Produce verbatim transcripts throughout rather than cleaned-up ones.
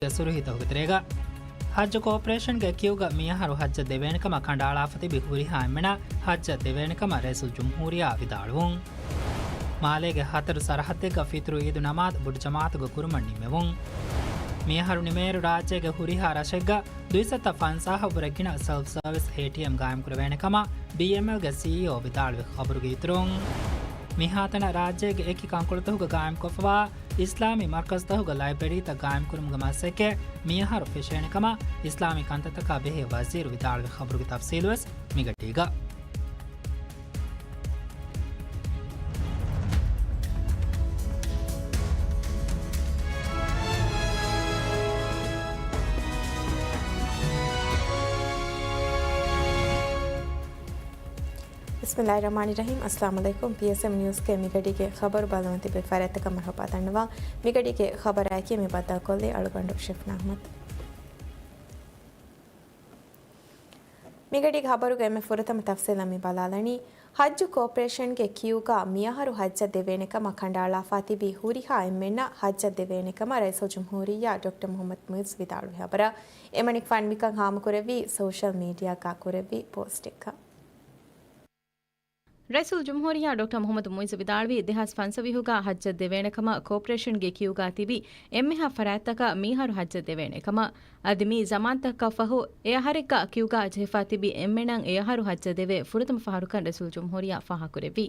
ސުރުހީތަކުގެ ތެރޭގަ. ހައްޖު ކޯޕަރޭޝަންގެ ކިޔުގަ މިއަހަރު ހައްޖަށް ދެވޭނެ ކަމަށް ކަނޑައަޅާފަ ތިބި ހުރިހާ އެންމެނަށް ހައްޖަށް ދެވޭނެ ކަމަށް ރައީސުލްޖުމްހޫރިއްޔާ ވިދާޅުވުން. މާލޭގެ ހަތަރު ސަރަހައްދެއްގަ ފިތުރު އީދު ނަމާދު ބޮޑު ޖަމާޢަތުގަ ކުރުމަށް ނިންމެވުން. މިއަހަރު ނިމޭއިރު ރާއްޖޭގެ ހުރިހާ ރަށެއްގަ ދުއިސައްތަ ފަންސާހަށް ވުރެ ގިނަ ސެލްފް ސަރވިސް އޭޓީއެމް ގާއިމްކުރެވޭނެ ކަމަށް ބީއެމްއެލްގެ ސީއީއޯ ވިދާޅުވި ޚަބަރުގެ އިތުރުން، މިހާތަނަށް ރާއްޖޭގެ އެކި ކަންކޮޅުތަކުގަ ގާއިމްކޮށްފަވާ އިސްލާމީ މަރުކަޒުތަކުގަ ލައިބްރަރީތައް ގާއިމްކުރުމުގެ މަސައްކަތް މިއަހަރު ފެށޭނެ ކަމަށް އިސްލާމީ ކަންތައްތަކާ ބެހޭ ވަޒީރު ވިދާޅުވި ޚަބަރުގެ ތަފްސީލުވެސް މިގަޑީގަ. ބިސްމިއްލާހިއްރަޙްމާނިއްރަޙީމް. އައްސަލާމު ޢަލައިކުމް. ޕީއެސްއެމް ނިއުޒްގެ މިގަޑީގެ ޚަބަރު ބަލަން ތިބި ފަރާތްތަކަށް މަރުޙަބާ ދަންނަވަން. މިގަޑީގެ ޚަބަރާއެކީ މި ބައްދަލުކޮށްލީ އަޅުގަނޑު ޝިފްނާ އަޙްމަދު. މިގަޑީގެ ޚަބަރުގެ އެންމެ ފުރަތަމަ ތަފްސީލަށް މި ބަލާލަނީ، ހައްޖު ކޯޕަރޭޝަންގެ ކިޔުގަ މިއަހަރު ހައްޖަށް ދެވޭނެ ކަމަށް ކަނޑައަޅާފަ ތިބި ހުރިހާ އެންމެންނަށް ހައްޖަށް ދެވޭނެ ކަމަށް ރައީސުލްޖުމްހޫރިއްޔާ ޑޮކްޓަރ މުޙައްމަދު މުޢިއްޒު ވިދާޅުވި ޚަބަރަށް އެމަނިކުފާނު މިކަން ހާމަކުރެއްވީ ސޯޝަލް މީޑިއާގަ ކުރެއްވި ޕޯސްޓެއްގަ. ރައީސުލްޖުމްހޫރިއްޔާ ޑޮކްޓަރ މުޙައްމަދު މުޢިއްޒު ވިދާޅުވީ، ދެހާސް ފަންސަވީހުގަ ހައްޖަށް ދެވޭނެ ކަމަށް ކޯޕަރޭޝަންގެ ކިޔުގަ ތިބި އެންމެހާ ފަރާތްތަކަށް މިއަހަރު ހައްޖަށް ދެވޭނެ ކަމަށް. އަދި މި ޒަމާންތަކަށް ފަހު އެއަހަރެއްގަ ކިޔުގަ ޖެހިފަ ތިބި އެންމެނަށް އެއަހަރު ހައްޖަށް ދެވޭ ފުރަތަމަ ފަހަރުކަން ރައީސުލްޖުމްހޫރިއްޔާ ފާހަގަކުރެއްވި.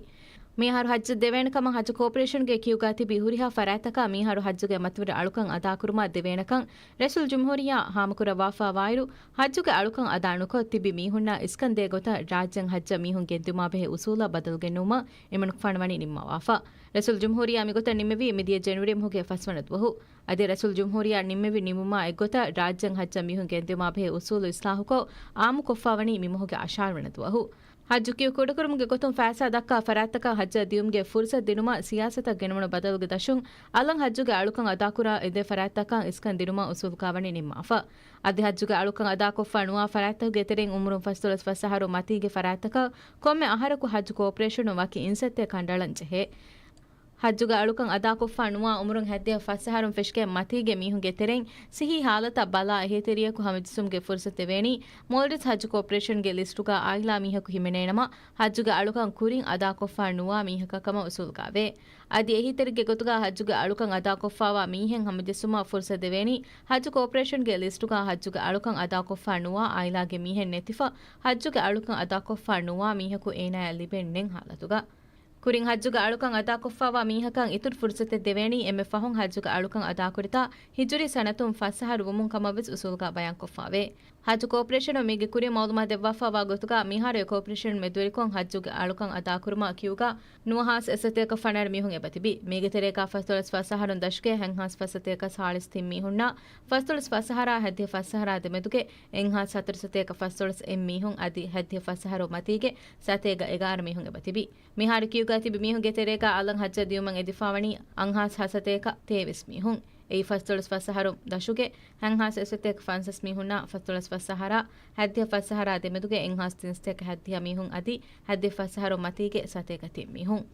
މިއަހަރު ހައްޖަށް ދެވޭނެ ކަމަށް ހައްޖު ކޯޕަރޭޝަންގެ ކިޔުގަ ތިބި ހުރިހާ ފަރާތްތަކަށް މިއަހަރު ހައްޖުގެ މަތިވެރި އަޅުކަން އަދާކުރުމަށް ދެވޭނެކަން ރައީސުލްޖުމްހޫރިއްޔާ ހާމަކުރައްވާފަވާއިރު، ހައްޖުގެ އަޅުކަން އަދާ ނުކޮށް ތިބި މީހުންނަށް އިސްކަން ދޭ ގޮތަށް ރާއްޖެއަށް ހައްޖަށް މީހުން ގެންދިއުމާ ބެހޭ އުސޫލަށް ބަދަލު ގެންނުވުމަށް އެމަނިކުފާނު ވަނީ ނިންމަވާފަ. ރައީސުލްޖުމްހޫރިއްޔާ މިގޮތަށް ނިންމެވީ މިދިޔަ ޖެނުއަރީ މަހުގެ ފަސްވަނަ ދުވަހު. އަދި ރައީސުލްޖުމްހޫރިއްޔާ ނިންމެވި ނިންމުމާ އެއްގޮތަށް ރާއްޖެއަށް ހައްޖަށް މީހުން ގެންދިއުމާ ބެހޭ އުސޫލު އިސްލާހުކޮށް އާއްމުކޮށްފަ ވަނީ މި މަހުގެ އަށާރަ ވަނަ ދުވަހު. ހައްޖު ކިޔު ކުޑަކުރުމުގެ ގޮތުން ފައިސާ ދައްކާ ފަރާތްތަކަށް ހައްޖަށް ދިޔުމުގެ ފުރުސަތު ދިނުމަށް ސިޔާސަތަށް ގެނެވުނު ބަދަލުގެ ދަށުން އަލަށް ހައްޖުގެ އަޅުކަން އަދާކުރާ އެދޭ ފަރާތްތަކަށް އިސްކަން ދިނުމަށް އުސޫލުގަ ވަނީ ނިންމާފަ. އަދި ހައްޖުގެ އަޅުކަން އަދާކޮށްފަ ނުވާ ފަރާތްތަކުގެ ތެރެއިން އުމުރުން ފަސްދޮޅަސް ފަސް އަހަރު މަތީގެ ފަރާތްތަކަށް ކޮންމެ އަހަރަކު ހައްޖު ކޯޕަރޭޝަނުން ވަކި އިންސައްތައެއް ކަނޑައަޅަން ޖެހޭ. ހައްޖުގެ އަޅުކަން އަދާކޮށްފަ ނުވާ އުމުރުން ހައްދިހަ ފަސް އަހަރުން ފެށިގެން މަތީގެ މީހުންގެ ތެރެއިން ސިއްހީ ހާލަތަށް ބަލާ އެހީތެރިޔަކު ހަމަޖެއްސުމުގެ ފުރުސަތު ދެވޭނީ މޯލްޑިވްސް ހައްޖު ކޯޕަރޭޝަންގެ ލިސްޓުގަ އާއިލާ މީހަކު ހިމެނޭނަމަ، ހައްޖުގެ އަޅުކަން ކުރިން އަދާކޮށްފަ ނުވާ މީހަކަށް ކަމަށް އުސޫލުގައެވޭ. އަދި އެހީތެރިގެ ގޮތުގަ ހައްޖުގެ އަޅުކަން އަދާކޮށްފަވާ މީހެއް ހަމަޖެއްސުމަށް ފުރުސަތު ދެވޭނީ ހައްޖު ކޯޕަރޭޝަންގެ ލިސްޓުގަ ހައްޖުގެ އަޅުކަން އަދާކޮށްފަ ނުވާ އާއިލާގެ މީހެއް ނެތިފަ، ހައްޖުގެ އަޅުކަން އަދާކޮށްފަ ނުވާ މީހަކު އޭނާޔަށް ލިބެން ނެތް ހާލަތުގަ. ކުރިން ހައްޖުގެ އަޅުކަން އަދާކޮށްފަވާ މީހަކަށް އިތުރު ފުރުސަތެއް ދެވޭނީ އެންމެ ފަހުން ހައްޖުގެ އަޅުކަން އަދާކުރިތާ ހިޖުރީ ސަނަތުން ފަސް އަހަރު ވުމުން ކަމަށް ވެސް އުސޫލުގަ ބަޔާންކޮށްފަވޭ. ހައްޖު ކޯޕަރޭޝަނުން މީގެ ކުރިން މައުލޫމާތު ދެއްވާފަވާ ގޮތުގަ، މިހާރު އެ ކޯޕަރޭޝަނުން މެދުވެރިކޮށް ހައްޖުގެ އަޅުކަން އަދާކުރުމަށް ކިޔުގަ ނުވަހާސް އެއްސަތޭކަ ފަނަރަ މީހުން އެބަތިބި. މީގެ ތެރޭގަ ފަސްދޮޅަސް ފަސް އަހަރުން ދަށުގެ ހަތްހާސް ފަސް ސަތޭކަ ސާޅީސް ތިން މީހުންނާ، ފަސްދޮޅަސް ފަސް އަހަރާ ހައްދިހަ ފަސް އަހަރާ ދެމެދުގެ އެއްހާސް ހަތަރު ސަތޭކަ ފަސްދޮޅަސް އެއް މީހުން އަދި ހައްދިހަ ފަސް އަހަރު މަތީގެ ސަތޭކަ އެގާރަ މީހުން އެބަތިބި. މިހާރު ކިޔުގަ ތިބި މީހުންގެ ތެރޭގަ އަލަށް ހައްޖަށް ދިޔުމަށް އެދިފަ ވަނީ އަށްހާސް ހަސަތޭކަ ތޭވީސް މީހުން. އެއީ ފަސްދޮޅަސް ފަސް އަހަރު ދަށުގެ ހަތްހާސް އެއްސަތޭކަ ފަންސަސް މީހުންނާ، ފަސްދޮޅަސް ފަސް އަހަރާ ހައްދިހަ ފަސް އަހަރާ ދެމެދުގެ އެއްހާސް ތިންސަތޭކަ ހައްދިހަ މީހުން އަދި ހައްދިހަ ފަސް އަހަރު މަތީގެ ސަތޭކަ ތިން މީހުން.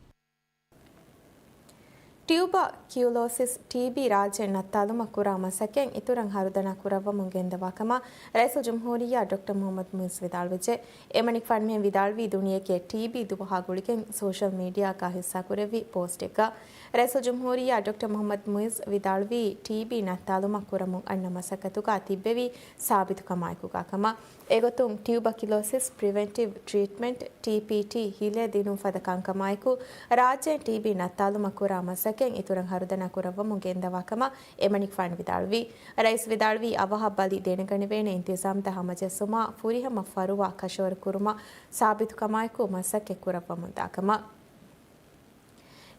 ޓިއުބަކިއުލޯސިސް، ޓީބީ، ރާއްޖެ ނައްތާލުމަށް ކުރާ މަސައްކަތް އިތުރަށް ހަރުދަނާ ކުރައްވަމުން ގެންދަވާ ކަމަށް ރައީސުލްޖުމްހޫރިއްޔާ ޑޮކްޓަރ މުޙައްމަދު މުޢިއްޒު ވިދާޅުވެއްޖެ. އެމަނިކުފާނު މިހެން ވިދާޅުވީ ދުނިޔޭގެ ޓީބީ ދުވަހާ ގުޅިގެން ސޯޝަލް މީޑިއާގަ ހިއްސާކުރެއްވި ޕޯސްޓެއްގަ. ރައީސުލްޖުމްހޫރިއްޔާ ޑޮކްޓަރ މުޙައްމަދު މުޢިއްޒު ވިދާޅުވީ، ޓީބީ ނައްތާލުމަށް ކުރަމުން އަންނަ މަސައްކަތުގަ ތިއްބެވި ސާބިތުކަމާއެކުގަ ކަމަށް. އެގޮތުން ޓިއުބަކިލޯސިސް ޕްރިވެންޓިވް ޓްރީޓްމަންޓް، ޓީޕީޓީ، ހިލޭ ދިނުން ފަދަ ކަންކަމާއެކު، ރާއްޖޭން ޓީބީ ނައްތާލުމަށް ކުރާ މަސައްކަތް އިތުރަށް ހަރުދަނާ ކުރައްވަމުން ގެންދަވާ ކަމަށް އެމަނިކުފާނު ވިދާޅުވީ. ރައީސް ވިދާޅުވީ، އަވަހަށް ބަލި ދެނެގަނެވޭނެ އިންތިޒާމްތައް ހަމަޖެއްސުމާ، ފުރިހަމަ ފަރުވާ ކަށަވަރު ކުރުމަށް ސާބިތުކަމާއެކު މަސައްކަތް ކުރައްވަމުންދާ ކަމަށް.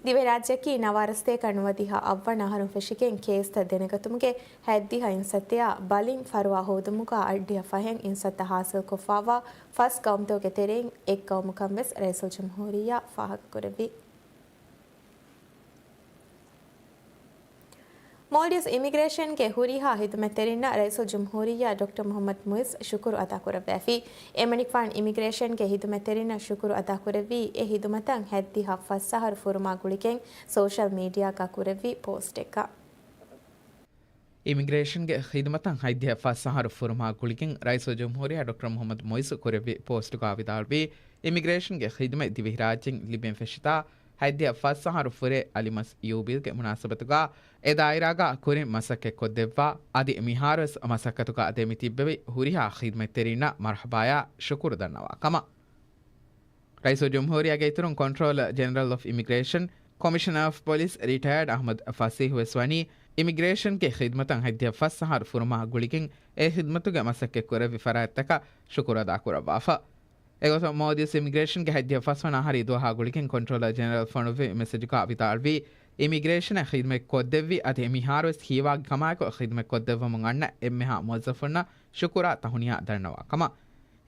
ދިވެހިރާއްޖެއަކީ ނަވާރަ ސަތޭކަ ނުވަދިހަ އަށްވަނަ އަހަރުން ފެށިގެން ކޭސްތައް ދެނެގަތުމުގެ ހަތްދިހަ އިންސައްތައާ ބަލިން ފަރުވާ ހޯދުމުގަ އަށްޑިހަ ފަހެއް އިންސައްތަ ހާސިލްކޮށްފަވާ ފަސް ގައުމުތަކުގެ ތެރެއިން އެއް ގައުމުކަން ވެސް ރައީސުލްޖުމްހޫރިއްޔާ ފާހަގަކުރެއްވި. މޯލްޑިވްސް އިމިގްރޭޝަންގެ ހުރިހާ ހިދުމަތްތެރިންނަށް ރައީސުލްޖުމްހޫރިއްޔާ ޑޮކްޓަރ މުޙައްމަދު މުޢިއްޒު ޝުކުރު އަދާކުރައްވައިފި. އެމަނިކުފާނު އިމިގްރޭޝަންގެ ހިދުމަތްތެރިންނަށް ޝުކުރު އަދާކުރެއްވީ، އެ ހިދުމަތަށް ހަތްދިހަ ފަސް އަހަރު ފުރުމާ ގުޅިގެން ސޯޝަލް މީޑިއާގަ ކުރެއްވި ޕޯސްޓެއްގަ. އިމިގްރޭޝަންގެ ޚިދުމަތަށް ހަތްދިހަ ފަސް އަހަރު ފުރުމާ ގުޅިގެން ރައީސުލްޖުމްހޫރިއްޔާ ޑޮކްޓަރ މުޙައްމަދު މުޢިއްޒު ކުރެއްވި ޕޯސްޓުގަ ވިދާޅުވީ، އިމިގްރޭޝަންގެ ޚިދުމަތް ދިވެހިރާއްޖޭން ލިބެން ފެށިތާ ހަތްދިހަ ފަސް އަހަރު ފުރޭ އަލިމަސް ޔޫބިލްގެ މުނާސަބަތުގަ އެ ދާއިރާގަ ކުރިން މަސައްކަތްކޮށްދެއްވާ އަދި މިހާރުވެސް މަސައްކަތުގަ ދެމިތިއްބެވި ހުރިހާ ޚިދުމަތްތެރިންނަށް މަރުޙަބާޔާ ޝުކުރު ދަންނަވާ ކަމަށް. ރައީސުލްޖުމްހޫރިއްޔާގެ އިތުރުން ކޮންޓްރޯލަރ ޖެނެރަލް އޮފް އިމިގްރޭޝަން، ކޮމިޝަނަރ އޮފް ޕޮލިސް ރިޓަޔާޑް އަޙްމަދު ފަސީޙު ވެސް ވަނީ، އިމިގްރޭޝަންގެ ޚިދުމަތަށް ހަތްދިހަ ފަސް އަހަރު ފުރުމާ ގުޅިގެން އެ ޚިދުމަތުގެ މަސައްކަތް ކުރެއްވި ފަރާތްތަކަށް ޝުކުރު އަދާކުރައްވާފަ. އެގޮތުން މޯދީ ވެސް އިމިގްރޭޝަންގެ ހަތްދިހަ ފަސް ވަނަ އަހަރު އިދުއަހާ ގުޅިގެން ކޮންޓްރޯލަރ ޖެނެރަލް ފޮނުއްވި މެސެޖުގަ ވިދާޅުވީ، އިމިގްރޭޝަނަށް ޚިދުމަތް ކޮށްދެއްވި އަދި މިހާރުވެސް ހީވާގި ކަމާއެކު ޚިދުމަތް ކޮށްދެއްވަމުން އަންނަ އެންމެހާ މުވައްޒަފުންނަށް ޝުކުރާ ތަހުނިޔާ ދަންނަވާ ކަމަށް.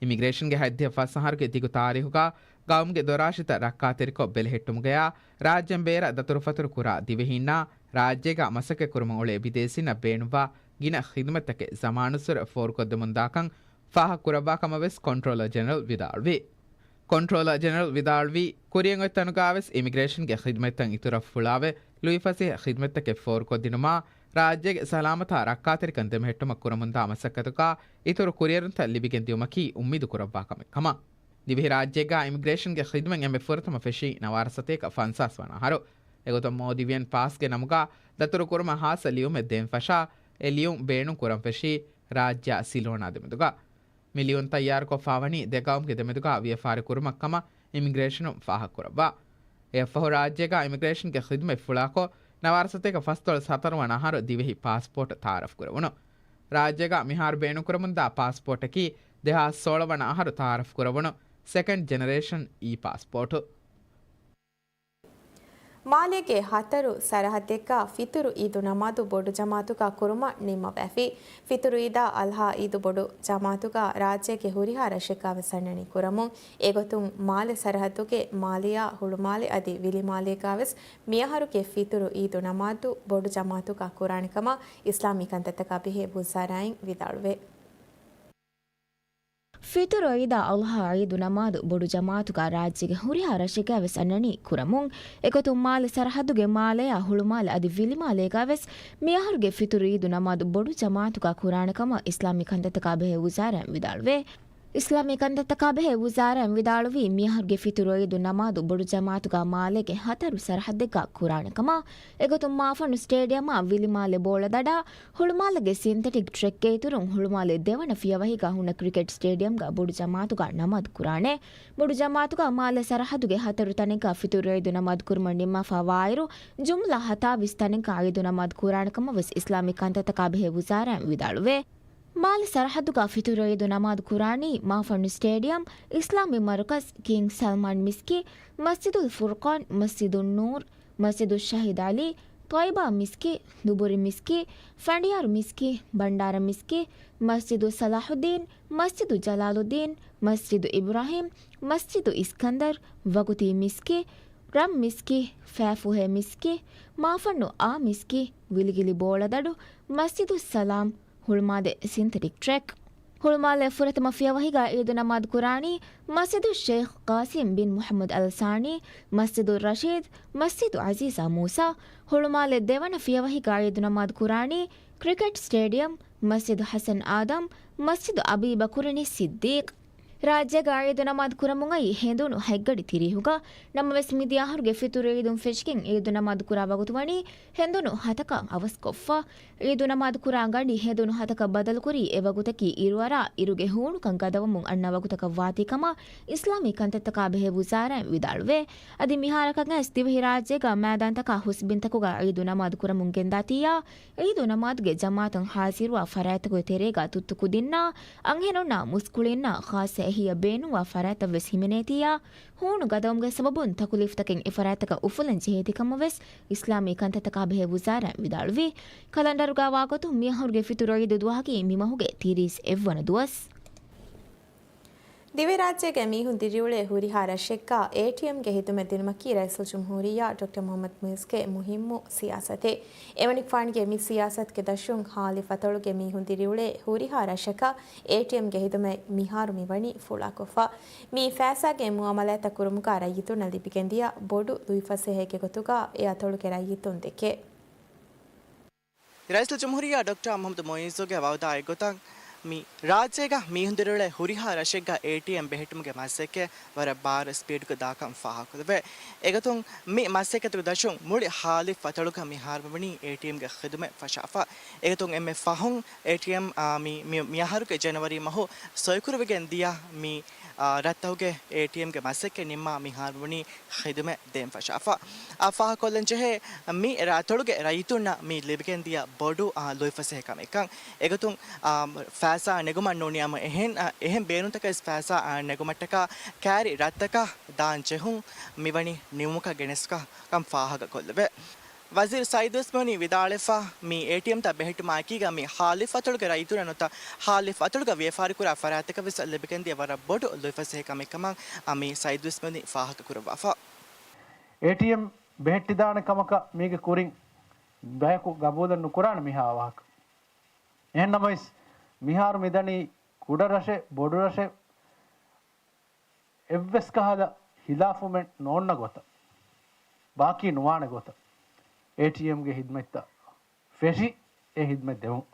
އިމިގްރޭޝަންގެ ހަތްދިހަ ފަސް އަހަރުގެ ދިގު ތާރީޚުގަ ގައުމުގެ ދޮރާށިތައް ރައްކާތެރިކޮށް ބެލެހެއްޓުމުގަޔާ ރާއްޖޭން ބޭރަށް ދަތުރުފަތުރު ކުރާ ދިވެހީންނާ ރާއްޖޭގަ މަސައްކަތް ކުރުމަށް އުޅޭ ބިދޭސީންނަށް ބޭނުންވާ ގިނަ ޚިދުމަތްތަކެއް ޒަމާނުއްސުރެ ފޯރުކޮށްދެމުންދާކަން ފާހަގަކުރައްވާ ކަމަށް ވެސް ކޮންޓްރޯލަރ ޖެނެރަލް ވިދާޅުވި. ކޮންޓްރޯލަރ ޖެނެރަލް ވިދާޅުވީ، ކުރިއަށް އޮތް ތަނުގަ ވެސް އިމިގްރޭޝަންގެ ޚިދުމަތްތައް އިތުރަށް ފުޅާވެ، ލުއިފަސޭހަ ޚިދުމަތްތަކެއް ފޯރުކޮށްދިނުމާ، ރާއްޖޭގެ ސަލާމަތާ ރައްކާތެރިކަން ދެމެހެއްޓުމަށް ކުރަމުންދާ މަސައްކަތުގަ އިތުރު ކުރިއެރުންތައް ލިބިގެން ދިއުމަކީ އުއްމީދު ކުރައްވާ ކަމެއް ކަމަށް. ދިވެހިރާއްޖޭގަ އިމިގްރޭޝަންގެ ޚިދުމަތް އެންމެ ފުރަތަމަ ފެށީ ނަވާރަ ސަތޭކަ ފަންސާސް ވަނަ އަހަރު. އެގޮތުން މޯދީވިއަން ޕާސްގެ ނަމުގަ ދަތުރުކުރުމަށް ހާއްސަ ލިޔުމެއް ދޭން ފަށާ، އެ ލިޔުން ބޭނުން ކުރަން ފެށީ ރާއްޖެއާ ސިލޯނާ ދެމެދުގަ. މި ލިޔުން ތައްޔާރުކޮށްފާވަނީ ދެ ގައުމުގެ ދެމެދުގަ ވިޔަފާރި ކުރުމަށް ކަމަށް އިމިގްރޭޝަނުން ފާހަގަކުރައްވާ. އެއަށްފަހު ރާއްޖޭގަ އިމިގްރޭޝަންގެ ޚިދުމަތް ފުޅާކޮށް، ނަވާރަ ސަތޭކަ ފަސްދޮޅަސް ހަތަރު ވަނަ އަހަރު ދިވެހި ޕާސްޕޯޓް ތައާރަފް ކުރެވުނު. ރާއްޖޭގަ މިހާރު ބޭނުންކުރަމުންދާ ޕާސްޕޯޓަކީ ދެހާސް ސޯޅަ ވަނަ އަހަރު ތައާރަފް ކުރެވުނު ސެކަންޑް ޖެނެރޭޝަން އީ ޕާސްޕޯޓު. މާލޭގެ ހަތަރު ސަރަހައްދެއްގަ ފިތުރު އީދު ނަމާދު ބޮޑު ޖަމާތުގަ ކުރުމަށް ނިންމަވައިފި. ފިތުރު އީދާ އަލްހާ އީދު ބޮޑު ޖަމާތުގަ ރާއްޖޭގެ ހުރިހާ ރަށެއްގަ ވެސް އަންނަނީ ކުރަމުން. އެގޮތުން މާލެ ސަރަހައްދުގެ މާލެއާ ހުޅުމާލެ އަދި ވިލިމާލޭގަ ވެސް މިއަހަރުގެ ފިތުރު އީދު ނަމާދު ބޮޑު ޖަމާތުގަ ކުރާނެ ކަމަށް އިސްލާމީ ކަންތައްތަކާ ބެހޭ ވުޒާރާއިން ވިދާޅުވޭ. ފިތުރު އީދާ އަލްހާ އީދު ނަމާދު ބޮޑު ޖަމާތުގަ ރާއްޖޭގެ ހުރިހާ ރަށެއްގަ ވެސް އަންނަނީ ކުރަމުން. އެގޮތުން މާލެ ސަރަހައްދުގެ މާލެއާ ހުޅުމާލެ އަދި ވިލިމާލޭގަ ވެސް މިއަހަރުގެ ފިތުރު އީދު ނަމާދު ބޮޑު ޖަމާތުގަ ކުރާނެ ކަމަށް އިސްލާމީ ކަންތައްތަކާ ބެހޭ ވުޒާރާއިން ވިދާޅުވޭ. އިސްލާމީ ކަންތައްތަކާ ބެހޭ ވުޒާރާއިން ވިދާޅުވީ، މިއަހަރުގެ ފިތުރު އީދު ނަމާދު ބޮޑު ޖަމާތުގަ މާލޭގެ ހަތަރު ސަރަހައްދެއްގަ ކުރާނެ ކަމަށް. އެގޮތުން މާފަންނު ސްޓޭޑިއަމާ ވިލިމާލެ ބޯޅަދަޑާ ހުޅުމާލެގެ ސިންތެޓިކް ޓްރެކްގެ އިތުރުން ހުޅުމާލެ ދެވަނަ ފިޔަވަހީގަ ހުންނަ ކްރިކެޓް ސްޓޭޑިއަމްގަ ބޮޑު ޖަމާތުގަ ނަމާދު ކުރާނެ. ބޮޑު ޖަމާތުގަ މާލެ ސަރަހައްދުގެ ހަތަރު ތަނެއްގަ ފިތުރު އީދު ނަމާދު ކުރުމަށް ނިންމާފަ ވާއިރު، ޖުމްލަ ހަތާވީސް ތަނެއްގަ އީދު ނަމާދު ކުރާނެ ކަމަށް ވެސް އިސްލާމީ ކަންތައްތަކާ ބެހޭ ވުޒާރާއިން ވިދާޅުވޭ. މާލެ ސަރަހައްދުގަ ފިތުރު އީދު ނަމާދު ކުރާނީ މާފަންނު ސްޓޭޑިއަމް، އިސްލާމީ މަރުކަޒް، ކިންގް ސަލްމާން މިސްކިތް، މަސްޖިދުލް ފުރްޤާން، މަސްޖިދުއްނޫރް، މަސްޖިދު ޝަހީދު ޢަލީ، ޠައިބާ މިސްކިތް، ދުބުރި މިސްކިތް، ފަނޑިޔާރު މިސްކިތް، ބަންޑާރަ މިސްކިތް، މަސްޖިދު ޞަލާޙުއްދީން، މަސްޖިދު ޖަލާލުއްދީން، މަސްޖިދު އިބްރާހީމް، މަސްޖިދު އިސްކަންދަރު، ވަގުތީ މިސްކިތް، ރަން މިސްކިތް، ފައިފުހޭ މިސްކިތް، މާފަންނު އާ މިސްކިތް، ވިލިގިލި ބޯޅަދަޑު، މަސްޖިދުއްސަލާމް، ހުޅުމާލެ ސިންތެޓިކް ޓްރެކް. ހުޅުމާލެ ފުރަތަމަ ފިޔަވަހީގަ އީދު ނަމާދު ކުރާނީ މަސްޖިދު ޝޭޚް ޤާސިމް ބިން މުޙައްމަދު އަލް ސާނީ، މަސްޖިދު ރަޝީދް، މަސްޖިދު ޢަޒީޒާ މޫސާ. ހުޅުމާލެ ދެވަނަ ފިޔަވަހީގަ އީދު ނަމާދު ކުރާނީ ކްރިކެޓް ސްޓޭޑިއަމް، މަސްޖިދު ޙަސަން އާދަމް، މަސްޖިދު އަބީބަކުރު ޞިއްދީޤް. ރާއްޖޭގަ އީދު ނަމާދު ކުރަމުން އައީ ހެނދުނު ހަތްގަޑި ތިރީހުގަ. ނަމަވެސް، މިދިޔަ އަހަރުގެ ފިތުރު އީދުން ފެށިގެން އީދު ނަމާދު ކުރާ ވަގުތު ވަނީ ހެނދުނު ހަތަކަށް އަވަސްކޮށްފަ. އީދު ނަމާދު ކުރާ ގަޑި ހެނދުނު ހަތަކަށް ބަދަލުކުރީ، އެ ވަގުތަކީ އިރުއަރާ އިރުގެ ހޫނުކަން ގަދަވަމުން އަންނަ ވަގުތަކަށް ވާތީ ކަމަށް އިސްލާމީ ކަންތައްތަކާ ބެހޭ ވުޒާރާއިން ވިދާޅުވޭ. އަދި މިހާރަކަށް އައިސް ދިވެހިރާއްޖޭގަ މައިދާންތަކާ ހުސްބިންތަކުގަ އީދު ނަމާދު ކުރަމުން ގެންދާތީއާ، އީދު ނަމާދުގެ ޖަމާޢަތަށް ހާޒިރުވާ ފަރާތްތަކުގެ ތެރޭގަ ތުއްތު ކުދިންނާ، އަންހެނުންނާ މުސްކުޅިންނާ ޚާއްޞަ އެހީއަށް ބޭނުންވާ ފަރާތްތައް ވެސް ހިމެނޭތީއާ، ހޫނު ގަދަވުމުގެ ސަބަބުން ތަކުލީފުތަކެއް އެ ފަރާތްތަކަށް އުފުލަން ޖެހޭތީ ކަމަށް ވެސް އިސްލާމީ ކަންތައްތަކާ ބެހޭ ވުޒާރާއިން ވިދާޅުވި. ކަލަންޑަރުގަ ވާގޮތުން މިއަހަރުގެ ފިތުރު އީދު ދުވަހަކީ މި މަހުގެ ތިރީސް އެއްވަނަ ދުވަސް. ދިވެހިރާއްޖޭގެ މީހުން ދިރިއުޅޭ ހުރިހާ ރަށެއްގަ އޭޓީއެމްގެ ހިދުމަތް ދިނުމަކީ ރައީސުލްޖުމްހޫރިއްޔާ ޑޮކްޓަރ މުޙައްމަދު މުޢިއްޒުގެ މުހިއްމު ސިޔާސަތެއް. އެމަނިކުފާނުގެ މި ސިޔާސަތުގެ ދަށުން ހާލި ފަތޮޅުގެ މީހުން ދިރިއުޅޭ ހުރިހާ ރަށަކަށް އޭޓީއެމްގެ ހިދުމަތް މިހާރު މިވަނީ ފުޅާކޮށްފަ. މި ފައިސާގެ މުއާމަލާތްތައް ކުރުމުގަ ރައްޔިތުންނަށް ލިބިގެންދިޔަ ބޮޑު ލުއިފަސޭހައެއްގެ ގޮތުގަ އެ އަތޮޅުގެ ރައްޔިތުން ދެކޭ. ރައީސުލްޖުމްހޫރިއްޔާ ޑޮކްޓަރ މުޙައްމަދު މުޢިއްޒުގެ ވަޢުދާ އެއްގޮތަށް މި ރާއްޖޭގަ މީހުން ދިރިއުޅޭ ހުރިހާ ރަށެއްގަ އޭޓީއެމް ބެހެއްޓުމުގެ މަސައްކަތް ވަރަށް ބާރު ސްޕީޑުގަ ދާކަން ފާހަގަކޮށްލެވޭ. އެގޮތުން މި މަސައްކަތުގެ ދަށުން މުޅި ހާލިފް އަތޮޅުގަ މިހާރު މިވަނީ އޭޓީއެމްގެ ޚިދުމަތް ފަށާފަ. އެގޮތުން އެންމެ ފަހުން އޭޓީއެމް، އާ، މި، މި، މިއަހަރުގެ ޖަނަވަރީ މަހު ސޮއިކުރެވިގެން ދިޔަ މި، އާ، ރަށްތަކުގެ އޭޓީއެމްގެ މަސައްކަތް ނިންމާ މިހާރު މިވަނީ ޚިދުމަތް ދޭން ފަށާފަ. އާ، ފާހަގަކޮށްލަން ޖެހޭ، މި ރަށްތަޅުގެ ރައްޔިތުންނަށް މި ލިބިގެން ދިޔަ ބޮޑު، އާ، ލުއިފަސޭހަ ކަމެއްކަން. އެގޮތުން، އާ، ފައިސާ ނެގުމަށް ނޫނީ އަމަ އެހެން، އާ، އެހެން ބޭނުންތަކަށް ފައިސާ، އާ، ނެގުމަށްޓަކާ ކައިރި ރަށްތަކަށް ދާން ޖެހުން މިވަނީ ނިމުމަކަށް ގެނެސް ކަ-، ކަން ފާހަގަކޮށްލެވޭ. ވަޒީރު ސައީދުވެސް މިވަނީ ވިދާޅުވެފަ، މި އޭޓީއެމްތައް ބެހެއްޓުމާއެކީގަ މި ހާލިފް އަތޮޅުގެ ރައްޔިތުންނަށް ނުވަތަ ހާލިފް އަތޮޅުގަ ވިޔަފާރިކުރާ ފަރާތްތަކަށް ވެސް ލިބިގެންދިޔަ ވަރަށް ބޮޑު ލުއިފަސޭހަ ކަމެއްކަމަށް މި ސައީދުވެސް މިވަނީ ފާހަގަކުރައްވާފަ. އޭޓީއެމް ބެހެއްޓިދާނެ ކަމަކަށް މީގެ ކުރިން ބަޔަކު ގަބޫލެއް ނުކުރާނެ މިހާ ވާހަކަ. އެހެންނަމަވެސް، މިހާރު މިދަނީ ކުޑަ ރަށެއް، ބޮޑު ރަށެއް، އެއްވެސް ކަހަލަ ހިލާފުމެއް ނޯންނަ ގޮތަށް، ބާކީ ނުވާނެ ގޮތަށް، އޭޓީއެމްގެ ހިދުމަތްތައް ފެށި އެ ހިދުމަތް ދެމުން.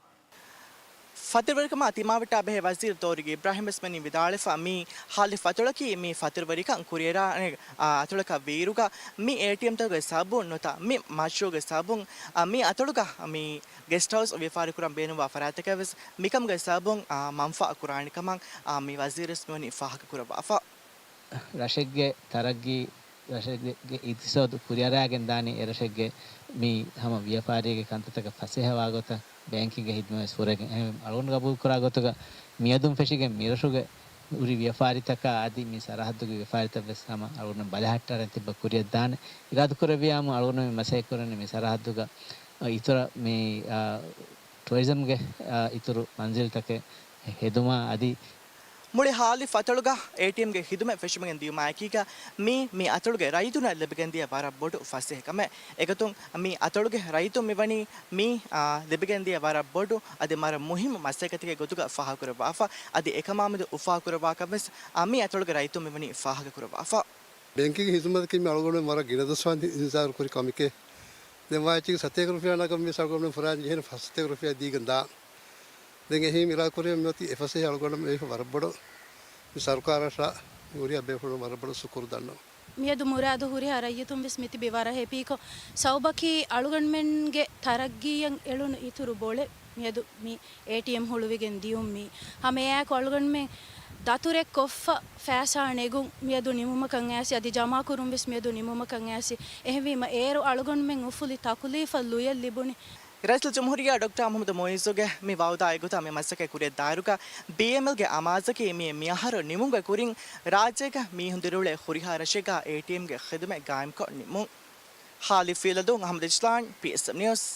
ފަތުރުވެރިކަމާ ތިމާވެއްޓާ ބެހޭ ވަޒީރު ތޯރިގެ އިބްރާހިމް ވެސް މިވަނީ ވިދާޅުވެފަ، މި ހާލިފް އަތޮޅަކީ މި ފަތުރުވެރިކަން ކުރިއެރާނެ، އާ، އަތޮޅަކަށް ވީއިރުގަ މި އޭޓީއެމްތަކުގެ ސަބަބުން ނުވަތަ މި މަޝްރޫޢުގެ ސަބަބުން، އާ، މި އަތޮޅުގަ މި ގެސްޓް ހައުސް ވިޔަފާރިކުރަން ބޭނުންވާ ފަރާތްތަކަށް ވެސް މިކަމުގެ ސަބަބުން، އާ، މަންފާ ކުރާނެ ކަމަށް، އާ، މި ވަޒީރު ވެސް މިވަނީ ފާހަގަކުރައްވާފަ. ރަށެއްގެ ތަރައްގީ، ރަށެއްގެ އިޤްތިޞާދު ކުރިއަރާގެން ދާނީ އެ ރަށެއްގެ މި ހަމަ ވިޔަފާރީގެ ކަންތައްތަކަށް ފަސޭހަވާ ގޮތަށް ބޭންކިންގ ހިދުމަތް ވެސް ފުރޭގެން. އެހެންވެ، އަޅުގަނޑު ގަބޫލުކުރާ ގޮތުގަ މިއަދުން ފެށިގެން މިރަށުގެ ހުރި ވިޔަފާރިތަކާ އަދި މި ސަރަހައްދުގެ ވިޔަފާރިތައް ވެސް ހަމަ އަޅުގަނޑު ބަލަހައްޓާރަން ތިއްބަ ކުރިއަށް ދާނެ އިރާދަކުރެއްވިއާމު، އަޅުގަނޑު މި މަސައްކަތް ކުރަނީ މި ސަރަހައްދުގަ އިތުރަށް މި، އާ، ޓުއަރިޒަމްގެ، އާ، އިތުރު މަންޒިލްތަކެއް ހެދުމާ އަދި މުޅި ހާލިފް އަތޮޅުގަ އޭޓީއެމްގެ ހިދުމަތް ފެށިގެން ދިޔުމާއެކީގަ މީ، މި އަތޮޅުގެ ރައްޔިތުންނަށް ލިބިގެންދިޔަ ވަރަށް ބޮޑު ފަސޭހަ ކަމެއް. އެގޮތުން މި އަތޮޅުގެ ރައްޔިތުން މިވަނީ މީ، އާ، ލިބިގެންދިޔަ ވަރަށް ބޮޑު އަދި ވަރަށް މުހިއްމު މަސައްކަތެއްގެ ގޮތުގަ ފާހަގަކުރައްވާފަ. އަދި އެކަމާމެދު އުފާކުރައްވާކަން ވެސް، އާ، މި އަތޮޅުގެ ރައްޔިތުން މިވަނީ ފާހަގަކުރައްވާފަ. ބޭންކިންގ ހިދުމަތަކީ މި އަޅުގަނޑުމެން ވަރަށް ގިނަ ދުވަސްވަން އިންތިޒާރު ކުރި ކަމެކޭ. ދެން ވާހަކައިގެ ސަތޭކަ ރުފިޔާ ނަގަން މި އަޅުގަނޑުމެން ފުރާނަ ޖެހޭނެ ފަސް ސަތޭކަ ރުފިޔާ ދީގެން ދާން. ދެން އެހީ މި އިރާދަކުރެއްވީ މިއޮތީ އެ ފަސޭހަ އަޅުގަނޑުމެން ވަރަށް ބޮޑު މި ސަރުކާރަށާ މި ހުރިހާ ބޭފުޅުން ވަރަށް ބޮޑު ޝުކުރު ދަންނަވަން. މިއަދު މުރާދު ހުރިހާ ރައްޔިތުން ވެސް މިތިބީ ވަރަށް ހެޕީކޮށް، ސަބަބަކީ އަޅުގަނޑުމެންގެ ތަރައްގީއަށް އެޅުނު އިތުރު ބޮޅެއް މިއަދު މި އޭޓީއެމް ހުޅުވިގެން ދިޔުން މީ. ހަމައެއާއެކު އަޅުގަނޑުމެން ދަތުރެއް ކޮށްފަ ފައިސާ ނެގުން މިއަދު ނިމުމަކަށް އައިސް، އަދި ޖަމާކުރުން ވެސް މިއަދު ނިމުމަކަށް އައިސް. އެހެންވީމަ އޭރު އަޅުގަނޑުމެން އުފުލި ތަކުލީފަށް ލުޔެއް ލިބުނީ. ރައީސުލްޖުމްހޫރިއްޔާ ޑޮކްޓަރ މުޙައްމަދު މުޢިއްޒުގެ މި ވަޢުދާ އެގޮތަށް މި މަސައްކަތް ކުރިއަށް ދާއިރުގަ ބީއެމްއެލްގެ އަމާޒަކީ މި މިއަހަރު ނިމުމުގެ ކުރިން ރާއްޖޭގަ މީހުން ދިރިއުޅޭ ހުރިހާ ރަށެއްގަ އޭޓީއެމްގެ ޚިދުމަތް ގާއިމްކޮށް ނިމުން. ހާލިފް ފިލަދުން އަޙްމަދު އިސްލާން، ޕީއެސްއެމް ނިއުސް.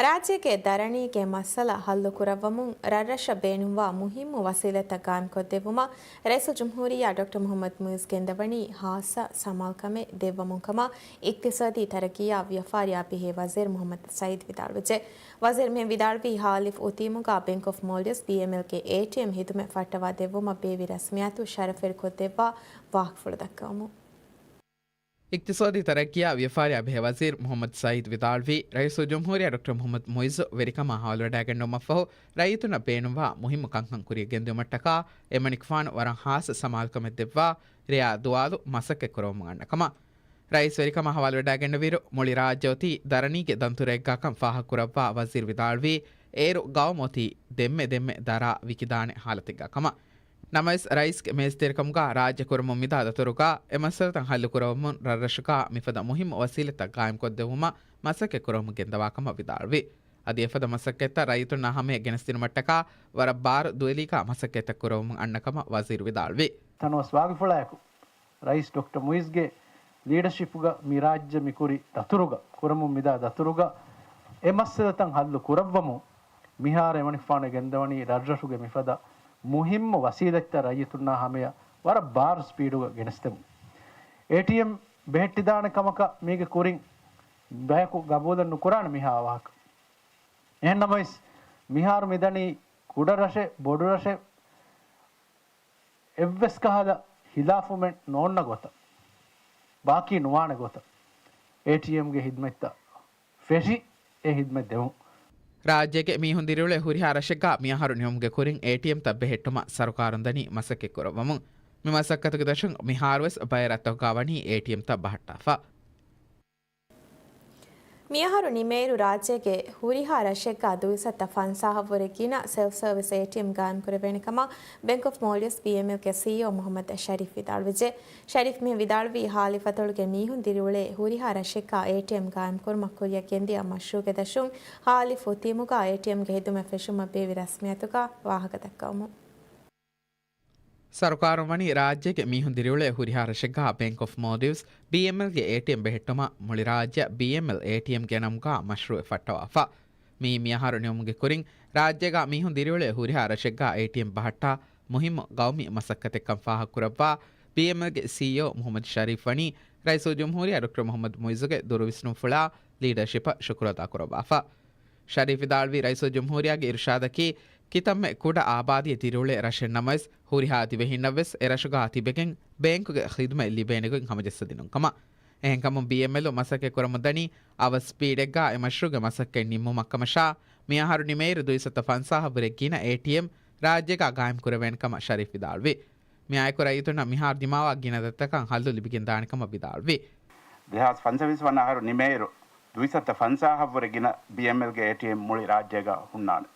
ރާއްޖޭގެ ދަރަނީގެ މައްސަލަ ހައްލުކުރައްވަމުން ރަށްރަށަށް ބޭނުންވާ މުހިއްމު ވަސީލަތްތައް ގާއިމްކޮށްދެއްވުމަށް ރައީސުލްޖުމްހޫރިއްޔާ ޑޮކްޓަރ މުޙައްމަދު މުޢިއްޒު ގެންދަވަނީ ހާއްސަ ސަމާލުކަމެއް ދެއްވަމުން ކަމަށް އިޤްތިޞާދީ ތަރައްގީއާ ވިޔަފާރިއާ ބެހޭ ވަޒީރު މުޙައްމަދު ސައީދު ވިދާޅުވެއްޖެ. ވަޒީރު މިހެން ވިދާޅުވީ ހާލިފް އުތީމުގަ ބޭންކް އޮފް މޯލްޑިވްސް، ބީއެމްއެލް، ގެ އޭޓީއެމް ހިދުމަތް ފައްޓަވާ ދެއްވުމަށް ބޭއްވި ރަސްމިއްޔާތު ޝަރަފުވެރިކޮށްދެއްވާ ވާހަކަފުޅު ދައްކަވަމުން. އިޤްތިޞާދީ ތަރައްގީއާ ވިޔަފާރިއާ ބެހޭ ވަޒީރު މުޙައްމަދު ސައީދު ވިދާޅުވީ، ރައީސުލްޖުމްހޫރިއްޔާ ޑޮކްޓަރ މުޙައްމަދު މުޢިއްޒު ވެރިކަމާ ހަވާލުވެވަޑައިގަންނަވުމަށްފަހު، ރައްޔިތުންނަށް ބޭނުންވާ މުހިއްމު ކަންކަން ކުރިއަށް ގެންދިއުމަށްޓަކާ އެމަނިކުފާނު ވަރަށް ހާއްސަ ސަމާލުކަމެއް ދެއްވާ ރެޔާ ދުވާލު މަސައްކަތް ކުރައްވަމުން އަންނަ ކަމަށް. ރައީސް ވެރިކަމާ ހަވާލުވެވަޑައިގަންނެވިއިރު، މުޅި ރާއްޖެ އޮތީ ދަރަނީގެ ދަންތުރައެއްގާކަން ފާހަގަކުރައްވާ ވަޒީރު ވިދާޅުވީ، އޭރު ގައުމު އޮތީ ދެންމެ ދެންމެ ދަރާ ވިކިދާނެ ހާލަތެއްގާ ކަމަށް. ނަމަވެސް، ރައީސްގެ މޭޒުތެރިކަމުގަ ރާއްޖެ ކުރަމުން މިދާ ދަތުރުގަ އެ މައްސަލަތައް ހައްލުކުރައްވަމުން ރަށްރަށުގަ މިފަދަ މުހިއްމު ވަސީލަތްތައް ގާއިމްކޮށްދެއްވުމަށް މަސައްކަތް ކުރަމުން ގެންދަވާ ކަމަށް ވިދާޅުވި. އަދި އެފަދަ މަސައްކަތްތައް ރައްޔިތުންނާ ހަމަޔަށް ގެނެސްދިނުމަށްޓަކާ ވަރަށް ބާރު ދުވެލީގާ މަސައްކަތްތައް ކުރައްވަމުން އަންނަ ކަމަށް ވަޒީރު ވިދާޅުވި. ތަނަވަސް ވާގިފުޅާއެކު، ރައީސް ޑޮކްޓަރ މުޢިއްޒުގެ ލީޑަޝިޕްގަ މި ރާއްޖެ މިކުރި ދަތުރުގަ، ކުރަމުން މިދާ ދަތުރުގަ އެ މައްސަލަތައް ހައްލު ކުރައްވަމުން، މިހާރު އެމަނިކުފާނު ގެންދަވަނީ ރަށްރަށުގެ މިފަދަ މުހިއްމު ވަސީލަތްތައް ރައްޔިތުންނާ ހަމަޔަށް ވަރަށް ބާރު ސްޕީޑުގަ ގެނެސްދެމުން. އޭޓީއެމް ބެހެއްޓިދާނެ ކަމަކަށް މީގެ ކުރިން ބަޔަކު ގަބޫލެއް ނުކުރާނެ މިހާ ވާހަކަ. އެހެންނަމަވެސް، މިހާރު މިދަނީ ކުޑަ ރަށެއް، ބޮޑު ރަށެއް، އެއްވެސް ކަހަލަ ހިލާފުމެއް ނޯންނަ ގޮތަށް، ބާކީ ނުވާނެ ގޮތަށް، އޭޓީއެމްގެ ހިދުމަތްތައް ފެށި އެ ހިދުމަތް ދެމުން. ރާއްޖޭގެ މީހުން ދިރިއުޅޭ ހުރިހާ ރަށެއްގަ މިއަހަރު ނިމުމުގެ ކުރިން އޭޓީއެމްތައް ބެހެއްޓުމަށް ސަރުކާރުން ދަނީ މަސައްކަތް ކުރައްވަމުން. މި މަސައްކަތުގެ ދަށުން މިހާރުވެސް ބައެއް ރަށްތަކުގަ ވަނީ އޭޓީއެމްތައް ބަހައްޓާފަ. މިއަހަރު ނިމޭއިރު ރާއްޖޭގެ ހުރިހާ ރަށެއްގަ ދުއިސައްތަ ފަންސާހަށް ވުރެ ގިނަ ސެލްފް ސަރވިސް އޭޓީއެމް ގާއިމް ކުރެވޭނެ ކަމަށް ބޭންކް އޮފް މޯލްޑިވްސް، ބީއެމްއެލް، ގެ ސީއީއޯ މުހައްމަދު ޝަރީފް ވިދާޅުވެއްޖެ. ޝަރީފް މި ވިދާޅުވީ ހާލިފަތޮޅުގެ މީހުން ދިރިއުޅޭ ހުރިހާ ރަށެއްގަ އޭޓީއެމް ގާއިމް ކުރުމަށް ކުރިއަށް ގެންދިޔަ މަޝްރޫޢުގެ ދަށުން ހާލިފު ޓީމުގަ އޭޓީއެމްގެ ހިދުމަތް ފެށުމަށް ބޭއްވި ރަސްމިއްޔަތުގަ ވާހަކަ ދައްކަވަމުން. ސަރުކާރުން ވަނީ ރާއްޖޭގެ މީހުން ދިރިއުޅޭ ހުރިހާ ރަށެއްގަ ބޭންކް އޮފް މޯލްޑިވްސް، ބީއެމްއެލްގެ އޭޓީއެމް ބެހެއްޓުމަށް މުޅި ރާއްޖެއަށް ބީއެމްއެލް އޭޓީއެމްގެ ނަމުގަ މަޝްރޫޢެއް ފައްޓަވާފަ. މިއީ މިއަހަރު ނިމުމުގެ ކުރިން ރާއްޖޭގަ މީހުން ދިރިއުޅޭ ހުރިހާ ރަށެއްގަ އޭޓީއެމް ބަހައްޓާ މުހިއްމު ގައުމީ މަސައްކަތެއްކަން ފާހަގަކުރައްވާ ބީއެމްއެލްގެ ސީއީއޯ މުހައްމަދު ޝަރީފް ވަނީ ރައީސުލްޖުމްހޫރިއްޔާ ޑޮކްޓަރ މުހައްމަދު މުޢިއްޒުގެ ދުރުވިސްނުންފުޅާ ލީޑަރޝިޕަށް ޝުކުރު އަދާކުރައްވާފަ. ޝަރީފް ވިދާޅުވީ، ރައީސުލްޖުމްހޫރިއްޔާގެ އިރުޝާދަކީ ކިތަންމެ ކުޑަ އާބާދީއެއް ދިރިއުޅޭ ރަށެއް ނަމަވެސް، ހުރިހާ ދިވެހިންނަށްވެސް އެ ރަށުގަ ތިބެގެން ބޭންކުގެ ޚިދުމަތް ލިބޭނެ ގޮތް ހަމަޖައްސަދިނުން ކަމަށް. އެހެންކަމުން، ބީއެމްއެލް މަސައްކަތް ކުރަމުންދަނީ އަވަސް ސްޕީޑެއްގަ އެ މަޝްރޫޢުގެ މަސައްކަތް ނިންމުމަށްކަމަށާ، މިއަހަރު ނިމޭއިރު ދުއިސައްތަ ފަންސާހަށްވުރެ ގިނަ އޭޓީއެމް ރާއްޖޭގަ ގާއިމް ކުރެވޭނެ ކަމަށް ޝަރީފް ވިދާޅުވި. މިއާއެކު ރައްޔިތުންނަށް މިހާރު ދިމާވާ ގިނަ ދަތިތަކަށް ހައްލު ލިބިގެންދާނެ ކަމަށް ވިދާޅުވި. ދެހާސް ފަންސަވީސް ވަނަ އަހަރު ނިމޭއިރު ދުއިސައްތަ ފަންސާހަށްވުރެ ގިނަ ބީއެމްއެލްގެ އޭޓީއެމް މުޅި ރާއްޖޭގަ ހުންނާނެ.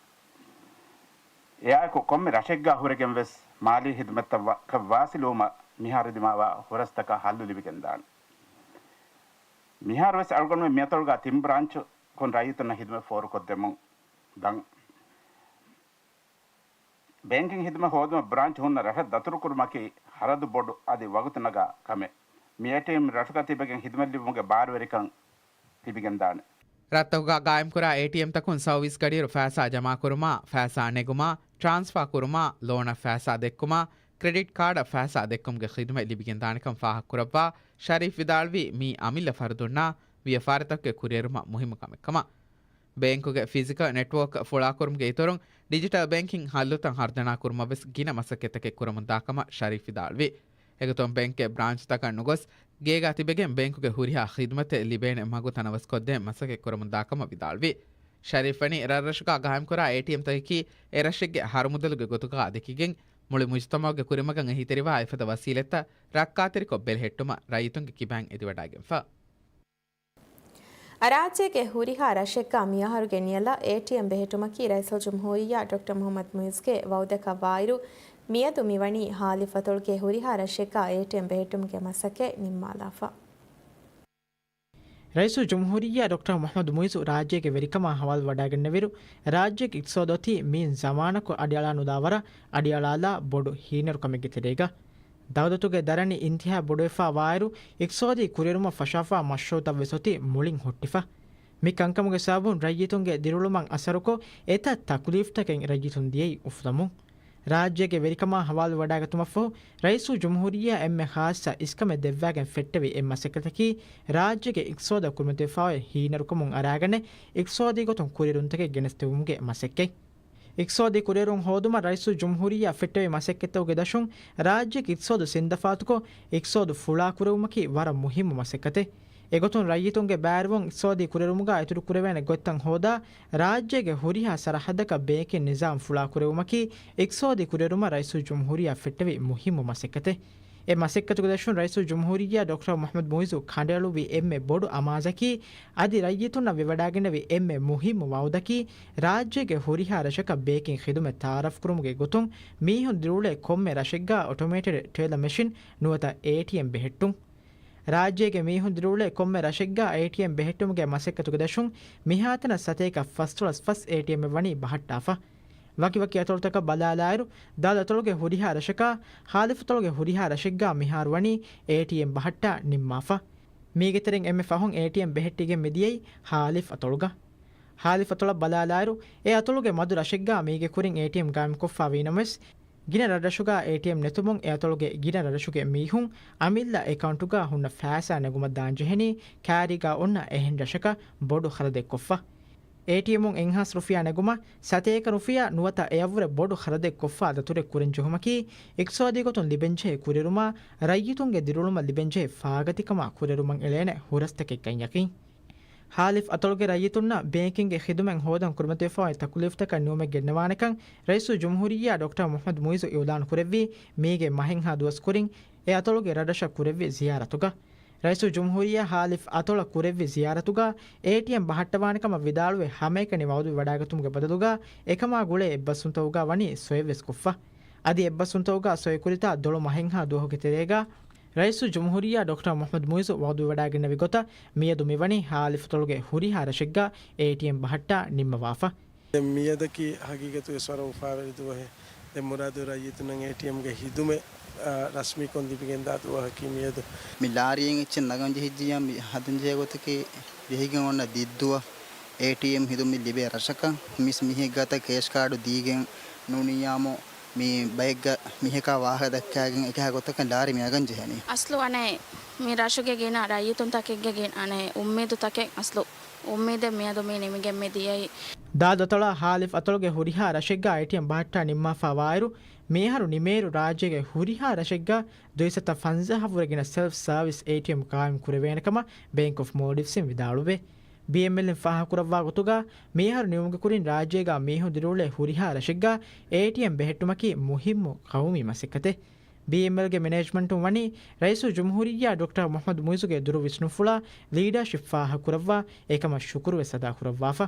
އެއާއެކު ކޮންމެ ރަށެއްގަ ހުރެގެން ވެސް މާލީ ހިދުމަތްތައް ވަ-، ކަށް ވާސިލުވުމަށް މިހާރު ދިމާވާ ހުރަސްތަކަށް ހައްލު ލިބިގެންދާނެ. މިހާރު ވެސް އަޅުގަނޑުމެން މިއަތޮޅުގަ ތިން ބްރާންޗު ކޮން ރައްޔިތުންނަށް ހިދުމަތް ފޯރުކޮށްދެމުން ދަން. ބޭންކިން ހިދުމަތް ހޯދުމަށް ބްރާންޗް ހުންނަ ރަށަށް ދަތުރުކުރުމަކީ ހަރަދު ބޮޑު އަދި ވަގުތު ނަގާ ކަމެއް. މި އޭޓީއެމް ރަށުގަ ތިބެގެން ހިދުމަތް ލިބުމުގެ ބާރުވެރިކަން ލިބިގެންދާނެ. ރަށްތަކުގަ ގާއިމްކުރާ އޭޓީއެމްތަކުން ސަރވިސް ގަޑިއިރު ފައިސާ ޖަމާކުރުމާ، ފައިސާ ނެގުމާ، ޓްރާންސްފާ ކުރުމާ، ލޯނަށް ފައިސާ ދެއްކުމާ، ކްރެޑިޓް ކާޑަށް ފައިސާ ދެއްކުމުގެ ޚިދުމަތް ލިބިގެންދާނެކަން ފާހަގަކުރައްވާ، ޝަރީފް ވިދާޅުވީ، މީ އަމިއްލަ ފަރުދުންނާ ވިޔަފާރިތަކުގެ ކުރިއެރުމަށް މުހިއްމު ކަމެއް ކަމަށް. ބޭންކުގެ ފިޒިކަލް ނެޓްވޯކް ފުޅާކުރުމުގެ އިތުރުން، ޑިޖިޓަލް ބޭންކިން ހައްލުތައް ހަރުދަނާ ކުރުމަށް ވެސް ގިނަ މަސައްކަތްތަކެއް ކުރަމުންދާ ކަމަށް ޝަރީފް ވިދާޅުވި. އެގޮތުން ބޭންކްގެ ބްރާންޗްތަކަށް ނުގޮސް، ގޭގަ ތިބެގެން ބޭންކުގެ ހުރިހާ ޚިދުމަތެއް ލިބޭނެ މަގު ތަނަވަސްކޮށްދޭން މަސައްކަތް ކުރަމުންދާ ކަމަށް ވިދާޅުވި. ޝަރީފް ވަނީ ރަށްރަށުގަ ގާއިމްކުރާ އޭޓީއެމްތަކަކީ އެ ރަށެއްގެ ހަރުމުދަލުގެ ގޮތުގަ ދެކިގެން، މުޅި މުޖުތަމަޢުގެ ކުރިމަގަށް އެހީތެރިވާ އެފަދަ ވަސީލަތްތައް ރައްކާތެރިކޮށް ބެލެހެއްޓުމަށް ރައްޔިތުންގެ ކިބައިން އެދިވަޑައިގެންފަ. ރާއްޖޭގެ ހުރިހާ ރަށެއްގަ މިއަހަރުގެ ނިޔަލަށް އޭޓީއެމް ބެހެއްޓުމަކީ ރައީސުލްޖުމްހޫރިއްޔާ ޑޮކްޓަރ މުހައްމަދު މުޢިއްޒުގެ ވަޢުދަކަށް ވާއިރު، މިއަދު މިވަނީ ހާލިފަތޮޅުގެ ހުރިހާ ރަށެއްގަ އޭޓީއެމް ބެހެއްޓުމުގެ މަސައްކަތް ނިންމާލާފަ. ރައީސުލްޖުމްހޫރިއްޔާ ޑޮކްޓަރ މުޙައްމަދު މުޢިއްޒު ރާއްޖޭގެ ވެރިކަމާ ހަވާލުވަޑައިގެންނެވިއިރު، ރާއްޖޭގެ އިޤްތިޞާދު އޮތީ މިއިން ޒަމާނަކު އަޑިއަޅާނުލާ ވަރަށް އަޑިއަޅާލާ ބޮޑު ހީނަރުކަމެއްގެ ތެރޭގަ. ދައުލަތުގެ ދަރަނި އިންތިހާ ބޮޑުވެފާ ވާއިރު، އިޤްތިޞާދީ ކުރިއެރުމަށް ފަށާފާ މަޝްރޫޢުތައްވެސް އޮތީ މުޅިން ހުއްޓިފަ. މި ކަންކަމުގެ ސަބަބުން ރައްޔިތުންގެ ދިރިއުޅުމަށް އަސަރުކޮށް، އެތައް ތަކުލީފްތަކެއް ރައްޔިތުން ދިޔައީ އުފުލަމުން. ރާއްޖޭގެ ވެރިކަމާ ހަވާލުވަޑައިގަތުމަށްފަހު، ރައީސުލްޖުމްހޫރިއްޔާ އެންމެ ޚާއްޞަ އިސްކަމެއް ދެއްވާގެން ފެއްޓެވި އެއް މަސައްކަތަކީ، ރާއްޖޭގެ އިޤްތިޞާދަށް ކުރިމަތިވެފާވާ ހީނަރުކަމުން އަރާގަނެ، އިޤްތިޞާދީ ގޮތުން ކުރިއެރުންތަކެއް ގެނެސްދެވުމުގެ މަސައްކަތް. އިޤްތިޞާދީ ކުރިއެރުން ހޯދުމަށް ރައީސުލްޖުމްހޫރިއްޔާ ފެއްޓެވި މަސައްކަތްތަކުގެ ދަށުން، ރާއްޖޭގެ އިޤްތިޞާދު ސިންދަފާތުކޮށް، އިޤްތިޞާދު ފުޅާކުރެވުމަކީ ވަރަށް މުހިއްމު މަސައްކަތެއް. އެގޮތުން ރައްޔިތުންގެ ބައިވެރިވުން އިޤްތިޞާދީ ކުރިއެރުމުގަ އިތުރުކުރެވޭނެ ގޮތްތައް ހޯދާ، ރާއްޖޭގެ ހުރިހާ ސަރަހައްދަކަށް ބޭންކިން ނިޒާމް ފުޅާކުރެވުމަކީ، އިޤްތިޞާދީ ކުރިއެރުމަށް ރައީސުލްޖުމްހޫރިއްޔާ ފެއްޓެވި މުހިއްމު މަސައްކަތެއް. އެ މަސައްކަތުގެ ދަށުން ރައީސުލްޖުމްހޫރިއްޔާ ޑޮކްޓަރ މުޙައްމަދު މުޢިއްޒު ކަނޑައެޅުއްވި އެންމެ ބޮޑު އަމާޒަކީ، އަދި ރައްޔިތުންނަށް ވެވަޑައިގެންނެވި އެންމެ މުހިއްމު ވަޢުދަކީ، ރާއްޖޭގެ ހުރިހާ ރަށަކަށް ބޭންކިން ޚިދުމަތް ތަޢާރަފްކުރުމުގެ ގޮތުން، މީހުން ދިރިއުޅޭ ކޮންމެ ރަށެއްގަ އޮޓޮމޭޓެޑް ޓެލަ މެޝިން ނުވަތަ އޭޓީއެމް ބެހެއްޓުން. ރާއްޖޭގެ މީހުން ދިރިއުޅޭ ކޮންމެ ރަށެއްގަ އޭޓީއެމް ބެހެއްޓުމުގެ މަސައްކަތުގެ ދަށުން މިހާތަނަށް ސަތޭކަ ފަސްދޮޅަސް ފަސް އޭޓީއެމް ވަނީ ބަހައްޓާފަ. ވަކިވަކި އަތޮޅުތަކަށް ބަލާލާއިރު، ދަލު އަތޮޅުގެ ހުރިހާ ރަށަކާ، ހާލިފް އަތޮޅުގެ ހުރިހާ ރަށެއްގަ މިހާރު ވަނީ އޭޓީއެމް ބަހައްޓާ ނިންމާފަ. މީގެ ތެރެއިން އެންމެ ފަހުން އޭޓީއެމް ބެހެއްޓިގެން މިދިޔައީ ހާލިފް އަތޮޅުގަ. ހާލިފް އަތޮޅަށް ބަލާލާއިރު، އެ އަތޮޅުގެ މަދު ރަށެއްގަ މީގެ ކުރިން އޭޓީއެމް ގާއިމްކޮށްފާވީ ނަމަވެސް، ގިނަ ރަށްރަށުގަ އޭޓީއެމް ނެތުމުން އެ އަތޮޅުގެ ގިނަ ރަށްރަށުގެ މީހުން އަމިއްލަ އެކައުންޓުގަ ހުންނަ ފައިސާ ނެގުމަށް ދާންޖެހެނީ ކާރީގަ އޮންނަ އެހެން ރަށަކަށް ބޮޑު ޚަރަދެއްކޮށްފަ. އޭޓީއެމުން އެއްހާސް ރުފިޔާ ނެގުމަށް ސަތޭކަ ރުފިޔާ ނުވަތަ އެއަށްވުރެ ބޮޑު ޚަރަދެއްކޮށްފަ ދަތުރެއް ކުރަންޖެހުމަކީ އިޤްތިޞާދީ ގޮތުން ލިބެންޖެހޭ ކުރިއެރުމާ، ރައްޔިތުންގެ ދިރިއުޅުމަށް ލިބެންޖެހޭ ފާގަތިކަމާ ކުރިއެރުމަށް އެޅޭނެ ހުރަސްތަކެއްކަން ޔަޤީން. ހާލިފް އަތޮޅުގެ ރައްޔިތުންނަށް ބޭންކިންގެ ޚިދުމަތް ހޯދަން ކުރިމަތިވެފައި ތަކުލީފްތަކަށް ނިމުމެއް ގެންނަވާނެކަން ރައީސުލްޖުމްހޫރިއްޔާ ޑޮކްޓަރ މުޙައްމަދު މުޢިއްޒު އިޢުލާނު ކުރެއްވީ، މީގެ މަހެއްހާ ދުވަސް ކުރިން އެ އަތޮޅުގެ ރަށްރަށަށް ކުރެއްވި ޒިޔާރަތުގަ. ރައީސުލްޖުމްހޫރިއްޔާ ހާލިފް އަތޮޅަށް ކުރެއްވި ޒިޔާރަތުގަ އޭޓީއެމް ބަހައްޓަވާނެ ކަމަށް ވިދާޅުވެ، ހަމައެކަނި ވަޢުދު ވަޑައިގަތުމުގެ ބަދަލުގަ އެކަމާ ގުޅޭ އެއްބަސްވުންތަކުގަ ވަނީ ސޮއެއްވެސް ކޮށްފަ. އަދި އެއްބަސްވުންތަކުގަ ސޮއެ ކުރިތާ ދޮޅު މަހެއްހާ ދުވަހުގެ ތެރޭގަ ރައީސުލްޖުމްހޫރިއްޔާ ޑޮކްޓަރ މުޙައްމަދު މުޢިއްޒު ވަޢުދުވެވަޑައިގެންނެވި ގޮތަށް މިއަދު މިވަނީ ހާލިފް އަތޮޅުގެ ހުރިހާ ރަށެއްގަ އޭޓީއެމް ބަހައްޓާ ނިންމަވާފަ. ދެން މިއަދަކީ ހަގީގަތުގެ ވަރަށް އުފާވެރި ދުވަހެއް. ދެން މުރާދު ރައްޔިތުންނަށް އޭޓީއެމްގެ ހިދުމަތް، އާ، ރަސްމީކޮށް ލިބިގެންދާ ދުވަހަކީ މިއަދު. މި ލާރިއެއް އެއްޗެއް ނަގަން ޖެހިއްޖިއްޔާ މި ހަދަންޖެހޭ ގޮތަކީ ޖެހިގެން އޮންނަ ދިއްދުވަ އޭޓީއެމް ހިދުމަތް ލިބޭ ރަށަކަށް މިސް މީހެއް ގާތަށް ކޭޝް ކާޑު ދީގެން ނޫނިއްޔާމު މި ބައެއްގަ މީހަކާ ވާހަކަ ދައްކާގެން އެކަހަ ގޮތަކަށް ލާރި މި ނަގަން ޖެހެނީ. އަސްލު އަނެއް މި ރަށުގެ ގިނަ ރައްޔިތުންތަކެއްގެ ގިނަ އަނެއް އުއްމީދުތަކެއް އަސްލު އުއްމީދެއް މިއަދު މި ނިމިގެން މި ދިޔައީ. ދާލު އަތޮޅާ ހާލިފް އަތޮޅުގެ ހުރިހާ ރަށެއްގަ އޭޓީއެމް ބަހައްޓާ ނިންމާފާ ވާއިރު، މިއަހަރު ނިމޭއިރު ރާއްޖޭގެ ހުރިހާ ރަށެއްގަ ދުއިސައްތަ ފަންސާހަށްވުރެ ގިނަ ސެލްފް ސާވިސް އޭޓީއެމް ޤާއިމް ކުރެވޭނެ ކަމަށް ބޭންކް އޮފް މޯލްޑިވްސްއިން ވިދާޅުވޭ. ބީއެމްއެލްއިން ފާހަގަކުރައްވާ ގޮތުގަ، މިއަހަރު ނިމުމުގެ ކުރިން ރާއްޖޭގަ މީހުން ދިރިއުޅޭ ހުރިހާ ރަށެއްގަ އޭޓީއެމް ބެހެއްޓުމަކީ މުހިއްމު ޤައުމީ މަސައްކަތެއް. ބީއެމްއެލްގެ މެނޭޖްމަންޓުން ވަނީ ރައީސުލްޖުމްހޫރިއްޔާ ޑޮކްޓަރ މުޙައްމަދު މުޢިއްޒުގެ ދުރު ވިސްނުންފުޅާ ލީޑަރޝިޕް ފާހަގަކުރައްވާ އެކަމަށް ޝުކުރުވެސް އަދާކުރައްވާފަ.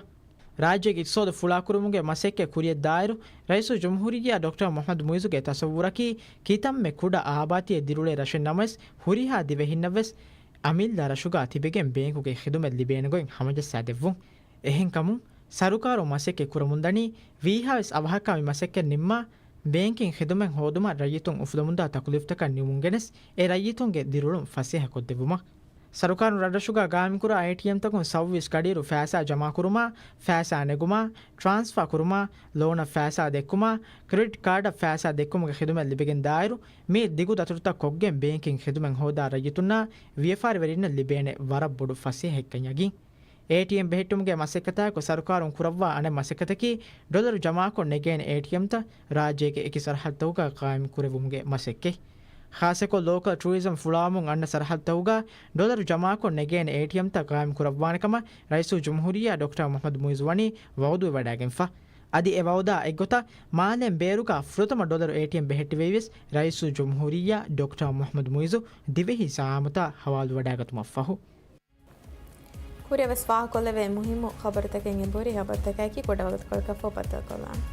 ރާއްޖޭގެ އިޤްތިޞާދު ފުޅާކުރުމުގެ މަސައްކަތް ކުރިއަށްދާއިރު، ރައީސުލްޖުމްހޫރިއްޔާ ޑޮކްޓަރ މުޙައްމަދު މުޢިއްޒުގެ ތަޞައްވުރަކީ ކިތަންމެ ކުޑަ އާބާތީއެއް ދިރިއުޅޭ ރަށެއް ނަމަވެސް، ހުރިހާ ދިވެހިންނަށްވެސް އަމިއްލަ ރަށުގަ ތިބެގެން ބޭންކުގެ ޚިދުމަތް ލިބޭނެ ގޮތް ހަމަޖައްސާދެއްވުން. އެހެންކަމުން، ސަރުކާރުން މަސައްކަތް ކުރަމުންދަނީ ވީހާވެސް އަވަހަކާ މި މަސައްކަތް ނިންމާ، ބޭންކިން ޚިދުމަތް ހޯދުމަށް ރައްޔިތުން އުފުލަމުންދާ ތަކުލީފްތަކަށް ނިމުމުން ގެނެސް، އެ ރައްޔިތުންގެ ދިރިއުޅުން ފަސޭހަކޮށްދެއްވުމަށް. ސަރުކާރުން ރަށްރަށުގަ ގާއިމްކުރާ އޭޓީއެމްތަކުން ސައުވީސް ގަޑިއިރު ފައިސާ ޖަމާކުރުމާ، ފައިސާ ނެގުމާ، ޓްރާންސްފާ ކުރުމާ، ލޯނަށް ފައިސާ ދެއްކުމާ، ކްރެޑިޓް ކާޑަށް ފައިސާ ދެއްކުމުގެ ޚިދުމަތް ލިބިގެން ދާއިރު، މި ދިގު ދަތުރުތައް ކޮށްގެން ބޭންކިން ޚިދުމަތް ހޯދާ ރައްޔިތުންނާ ވިޔަފާރިވެރިންނަށް ލިބޭނެ ވަރަށް ބޮޑު ފަސޭހައެއްކަން ޔަގީން. އޭޓީއެމް ބެހެއްޓުމުގެ މަސައްކަތާއެކު ސަރުކާރުން ކުރައްވާ އަނެއް މަސައްކަތަކީ، ޑޮލަރު ޖަމާކޮށް ނެގޭނެ އޭޓީއެމްތައް ރާއްޖޭގެ އެކި ސަރަހައްދުތަކުގަ ޤާއިމް ކުރެއްވުމުގެ މަސައްކަތް. ޚާއްޞަކޮށް، ލޯކަލް ޓޫރިޒަމް ފުޅާވަމުން އަންނަ ސަރަހައްދުތަކުގަ ޑޮލަރު ޖަމާކޮށް ނެގޭނެ އޭޓީއެމްތައް ޤާއިމް ކުރައްވާނެ ކަމަށް ރައީސުލްޖުމްހޫރިއްޔާ ޑޮކްޓަރ މުޙައްމަދު މުޢިއްޒު ވަނީ ވަޢުދުވެވަޑައިގެންފަ. އަދި އެ ވަޢުދާ އެއްގޮތަށް، މާލޭން ބޭރުގަ ފުރަތަމަ ޑޮލަރު އޭޓީއެމް ބެހެއްޓެވިއެވެސް ރައީސުލްޖުމްހޫރިއްޔާ ޑޮކްޓަރ މުޙައްމަދު މުޢިއްޒު ދިވެހި ސަލާމަތާ ޙަވާލުވެވަޑައިގަތުމަށްފަހު. ކުރިއަށް ވެސް ފާހަގަކޮށްލެވޭ މުހިއްމު ޚަބަރުތަކެއް އެބަހުރި. ޚަބަރުތަކާއެކީ ކުޑަ ވަގުތުކޮޅަކަށްފަހު ބައްދަލުކޮށްލާނަން.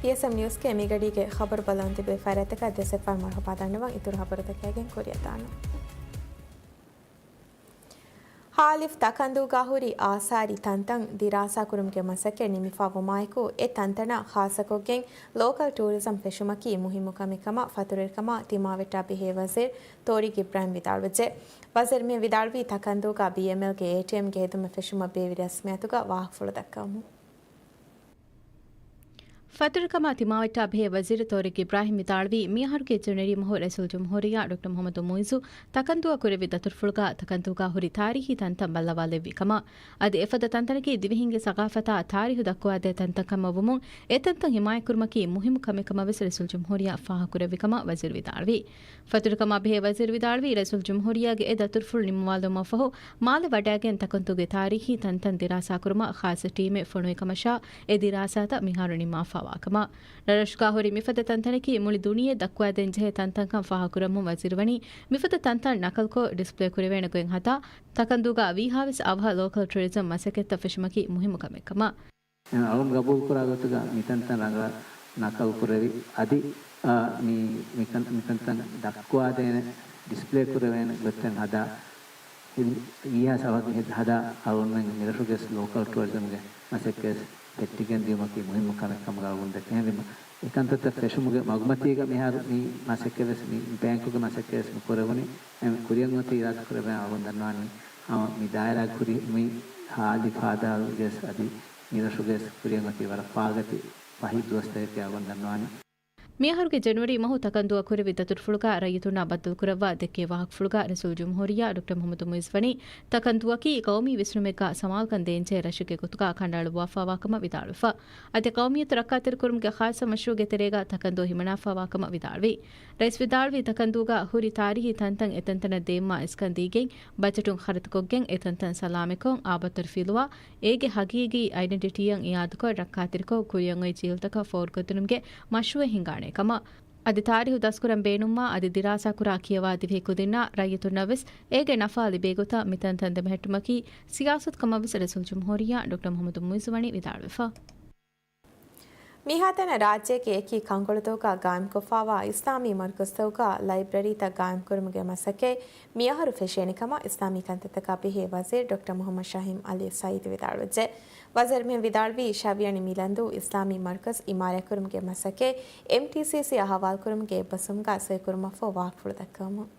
ޕީއެސްއެމް ނިއުސްގެ މިގަޑީގެ ޚަބަރު ބަލަން ތިބޭފާރަތަކަށް ދެސެފާ މަރުޙަބާ ދަންނަވަން. އިތުރު ޚަބަރުތަކާގެން ކުރިއަށްދާނަން. ހާލިފް ތަކަންދޫގަ ހުރި އާސާރީ ތަންތަން ދިރާސާކުރުމުގެ މަސައްކަތް ނިމިފާވުމާއެކު، އެ ތަންތަނަށް ޚާއްޞަކޮށްގެން ލޯކަލް ޓޫރިޒަމް ފެށުމަކީ މުހިއްމު ކަމެއް ކަމަށް ފަތުރުވެރިކަމާ ތިމާވެއްޓާ ބެހޭ ވަޒީރު ތޯރިގް އިބްރާހިމް ވިދާޅުވެއްޖެ. ވަޒީރު މި ވިދާޅުވީ ތަކަންދޫގަ ބީއެމްއެލްގެ އޭޓީއެމްގެ ހިދުމަތް ފެށުމަށް ބޭއްވި ރަސްމިއްޔާތުގަ ވާހަކަފުޅު ދައްކަވަމުން. ފަތުރުވެރިކަމާ ތިމާވެއްޓާ ބެހޭ ވަޒީރު ތޯރިގް އިބްރާހިމް ވިދާޅުވީ، މިއަހަރުގެ ޖަނަވަރީ މަހު ރައީސުލްޖުމްހޫރިއްޔާ ޑޮކްޓަރ މުޙައްމަދު މުޢިއްޒު ތަކަންދޫއަށް ކުރެއްވި ދަތުރުފުޅުގަ ތަކަންދޫގަ ހުރި ތާރީޚީ ތަންތަން ބައްލަވާލެއްވި ކަމަށް. އަދި އެފަދަ ތަންތަނަކީ ދިވެހިންގެ ސަގާފަތާ ތާރީޚު ދައްކުވާދޭ ތަންތަންކަމަށްވުމުން، އެ ތަންތަން ހިމާޔަތްކުރުމަކީ މުހިއްމު ކަމެއް ކަމަށް ވެސް ރައީސުލްޖުމްހޫރިއްޔާ ފާހަގަކުރެއްވި ކަމަށް ވަޒީރު ވިދާޅުވި. ފަތުރުވެރިކަމާ ބެހޭ ވަޒީރު ވިދާޅުވީ، ރައީސުލްޖުމްހޫރިއްޔާގެ އެ ދަތުރުފުޅު ނިމުމުން ފަހު، މާލެ ވަޑައިގެން ތަކަންދޫގެ ތާރީޚީ ތަންތަން ދިރާސާކުރުމަށް ޚާއްޞަ ޓީމެއް ފޮނުވި ކަމަށާ، އެ ދިރާސާތައް މިހާރު ނިންމާފާވާ ކަމަށް. ރަށްރަށުގަ ހުރި މިފަދަ ތަންތަނަކީ މުޅި ދުނިޔެ ދައްކުވާދޭންޖެހޭ ތަންތަންކަން ފާހަގަކުރަމުން ވަޒީރު ވަނީ، މިފަދަ ތަންތަން ނަކަލްކޮށް ޑިސްޕްލޭ ކުރެވޭނެ ގޮތް ހަދާ، ތަކަންދޫގަ ވީހާވެސް އަވަހަށް ލޯކަލް ޓޫރިޒަމް މަސައްކަތްތައް ފެށުމަކީ މުހިއްމު ކަމެއް ކަމަށް. އެހެން އަޅުން ގަބޫލުކުރާ ގޮތުގަ މިތަންތަން ރަނގަޅަށް ނަކަލް ކުރެވި، އަދި، އާ، މި، މިތަން، މިތަންތަން ދައްކުވާދޭނެ، ޑިސްޕްލޭ ކުރެވޭނެ ގޮތްތައް ހަދާ، ވީހާ ސަބަބު ހަދާ އަޅުންމެން މިރަށުގެ ލޯކަލް ޓޫރިޒަމްގެ މަސައްކަތް ޕެއްޓިގެން ދިޔުމަކީ މުހިއްމު ކަމެއް ކަމުގަ އަޅުގަނޑު ދެކެހެންވީމަ، އެ ކަންތައްތައް ފެށުމުގެ މަގުމަތީގަ މިހާރު މި މަސައްކަތް ވެސް މި ބޭންކުގެ މަސައްކަތް ވެސް މި ކުރެވުނީ. އެ ކުރިއަށް އޮތީ އިރާދަ ކުރެވޭ އަޅުގަނޑު ދަންނަވާނީ ހަމަ މި ދާއިރާގެ ކުރި މި ހާލި ފާދައިގެ ވެސް އަދި މި ރަށުގެ ވެސް ކުރިއަށް އޮތީ ވަރަށް ފާގަތި ފަހި ދުވަސްތަކެކޭ އަޅުގަނޑު ދަންނަވާނީ. މިއަހަރުގެ ޖެނުއަރީ މަހު ތަކަންދުއަށް ކުރެއްވި ދަތުރުފުޅުގަ ރައްޔިތުންނާ ބައްދަލުކުރައްވާ ދެއްކޭ ވާހަކަފުޅުގަ ރައީސުލްޖުމްހޫރިއްޔާ ޑޮކްޓަރ މުޙައްމަދު މުޢިއްޒު ވަނީ، ތަކަންދުއަކީ ޤައުމީ ވިސްނުމެއްގަ ސަމާލުކަން ދޭންޖެހޭ ރަށެއްގެ ގޮތުގަ ކަނޑައަޅުއްވާފައިވާ ކަމަށް ވިދާޅުވެފަ. އަދި ޤައުމިއްޔަތު ރައްކާތެރިކުރުމުގެ ޚާއްޞަ މަޝްރޫޢުގެ ތެރޭގަ ތަކަންދު ހިމަނާފައިވާ ކަމަށް ވިދާޅުވި. ރައީސް ވިދާޅުވީ، ތަކަންދޫގަ ހުރި ތާރީހީ ތަންތަން އެތަންތަނަށް ދޭންމާ އިސްކަން ދީގެން، ބަޖެޓުން ޚަރަދުކޮށްގެން އެތަންތަން ސަލާމަތްކޮށް، އާބަދުތަރު ފިލުވާ، އޭގެ ހަގީގީ އައިޑެންޓިޓީއަށް އިއާދަކޮށް، ރައްކާތެރިކޮށް، ކުރިއަށް އޮތް ޖީލްތަކަށް ފޯރުކޮށްދިނުމުގެ މަޝްރޫޢެއް ހިންގާނޭ ކަމަށް. އަދި ތާރީހު ދަސްކުރަން ބޭނުންވާ އަދި ދިރާސާކުރާ ކިޔަވާ ދިވެހި ކުދިންނާ ރައްޔިތުންނަށް ވެސް އޭގެ ނަފާ ލިބޭ ގޮތަށް މިތަންތަން ދެމެހެއްޓުމަކީ ސިޔާސަތު ކަމަށް ވެސް ރައީސުލްޖުމްހޫރިއްޔާ ޑޮކްޓަރ މުޙައްމަދު މުޢިއްޒު ވަނީ ވިދާޅުވެފަ. މިހާތަނަށް ރާއްޖޭގެ އެކި ކަންކޮޅުތަކުގަ ގާއިމްކޮށްފައިވާ އިސްލާމީ މަރުކަޒުތަކުގަ ލައިބްރަރީތައް ގާއިމްކުރުމުގެ މަސައްކަތް މިއަހަރު ފެށޭނެ ކަމަށް އިސްލާމީ ކަންތައްތަކާ ބެހޭ ވަޒީރު ޑޮކްޓަރ މުޙައްމަދު ޝަހީމް ޢަލީ ސަޢީދު ވިދާޅުވެއްޖެ. ވަޒީރު މިހެން ވިދާޅުވީ، ޝަވިޔަނި މިލަންދޫ އިސްލާމީ މަރުކަޒު އިމާރާތްކުރުމުގެ މަސައްކަތް އެމްޓީސީސީއާ ހަވާލުކުރުމުގެ އެއްބަސްވުމުގަ ސޮއިކުރުމަށްފަހު ވާހަކަފުޅު ދައްކަވަމުން.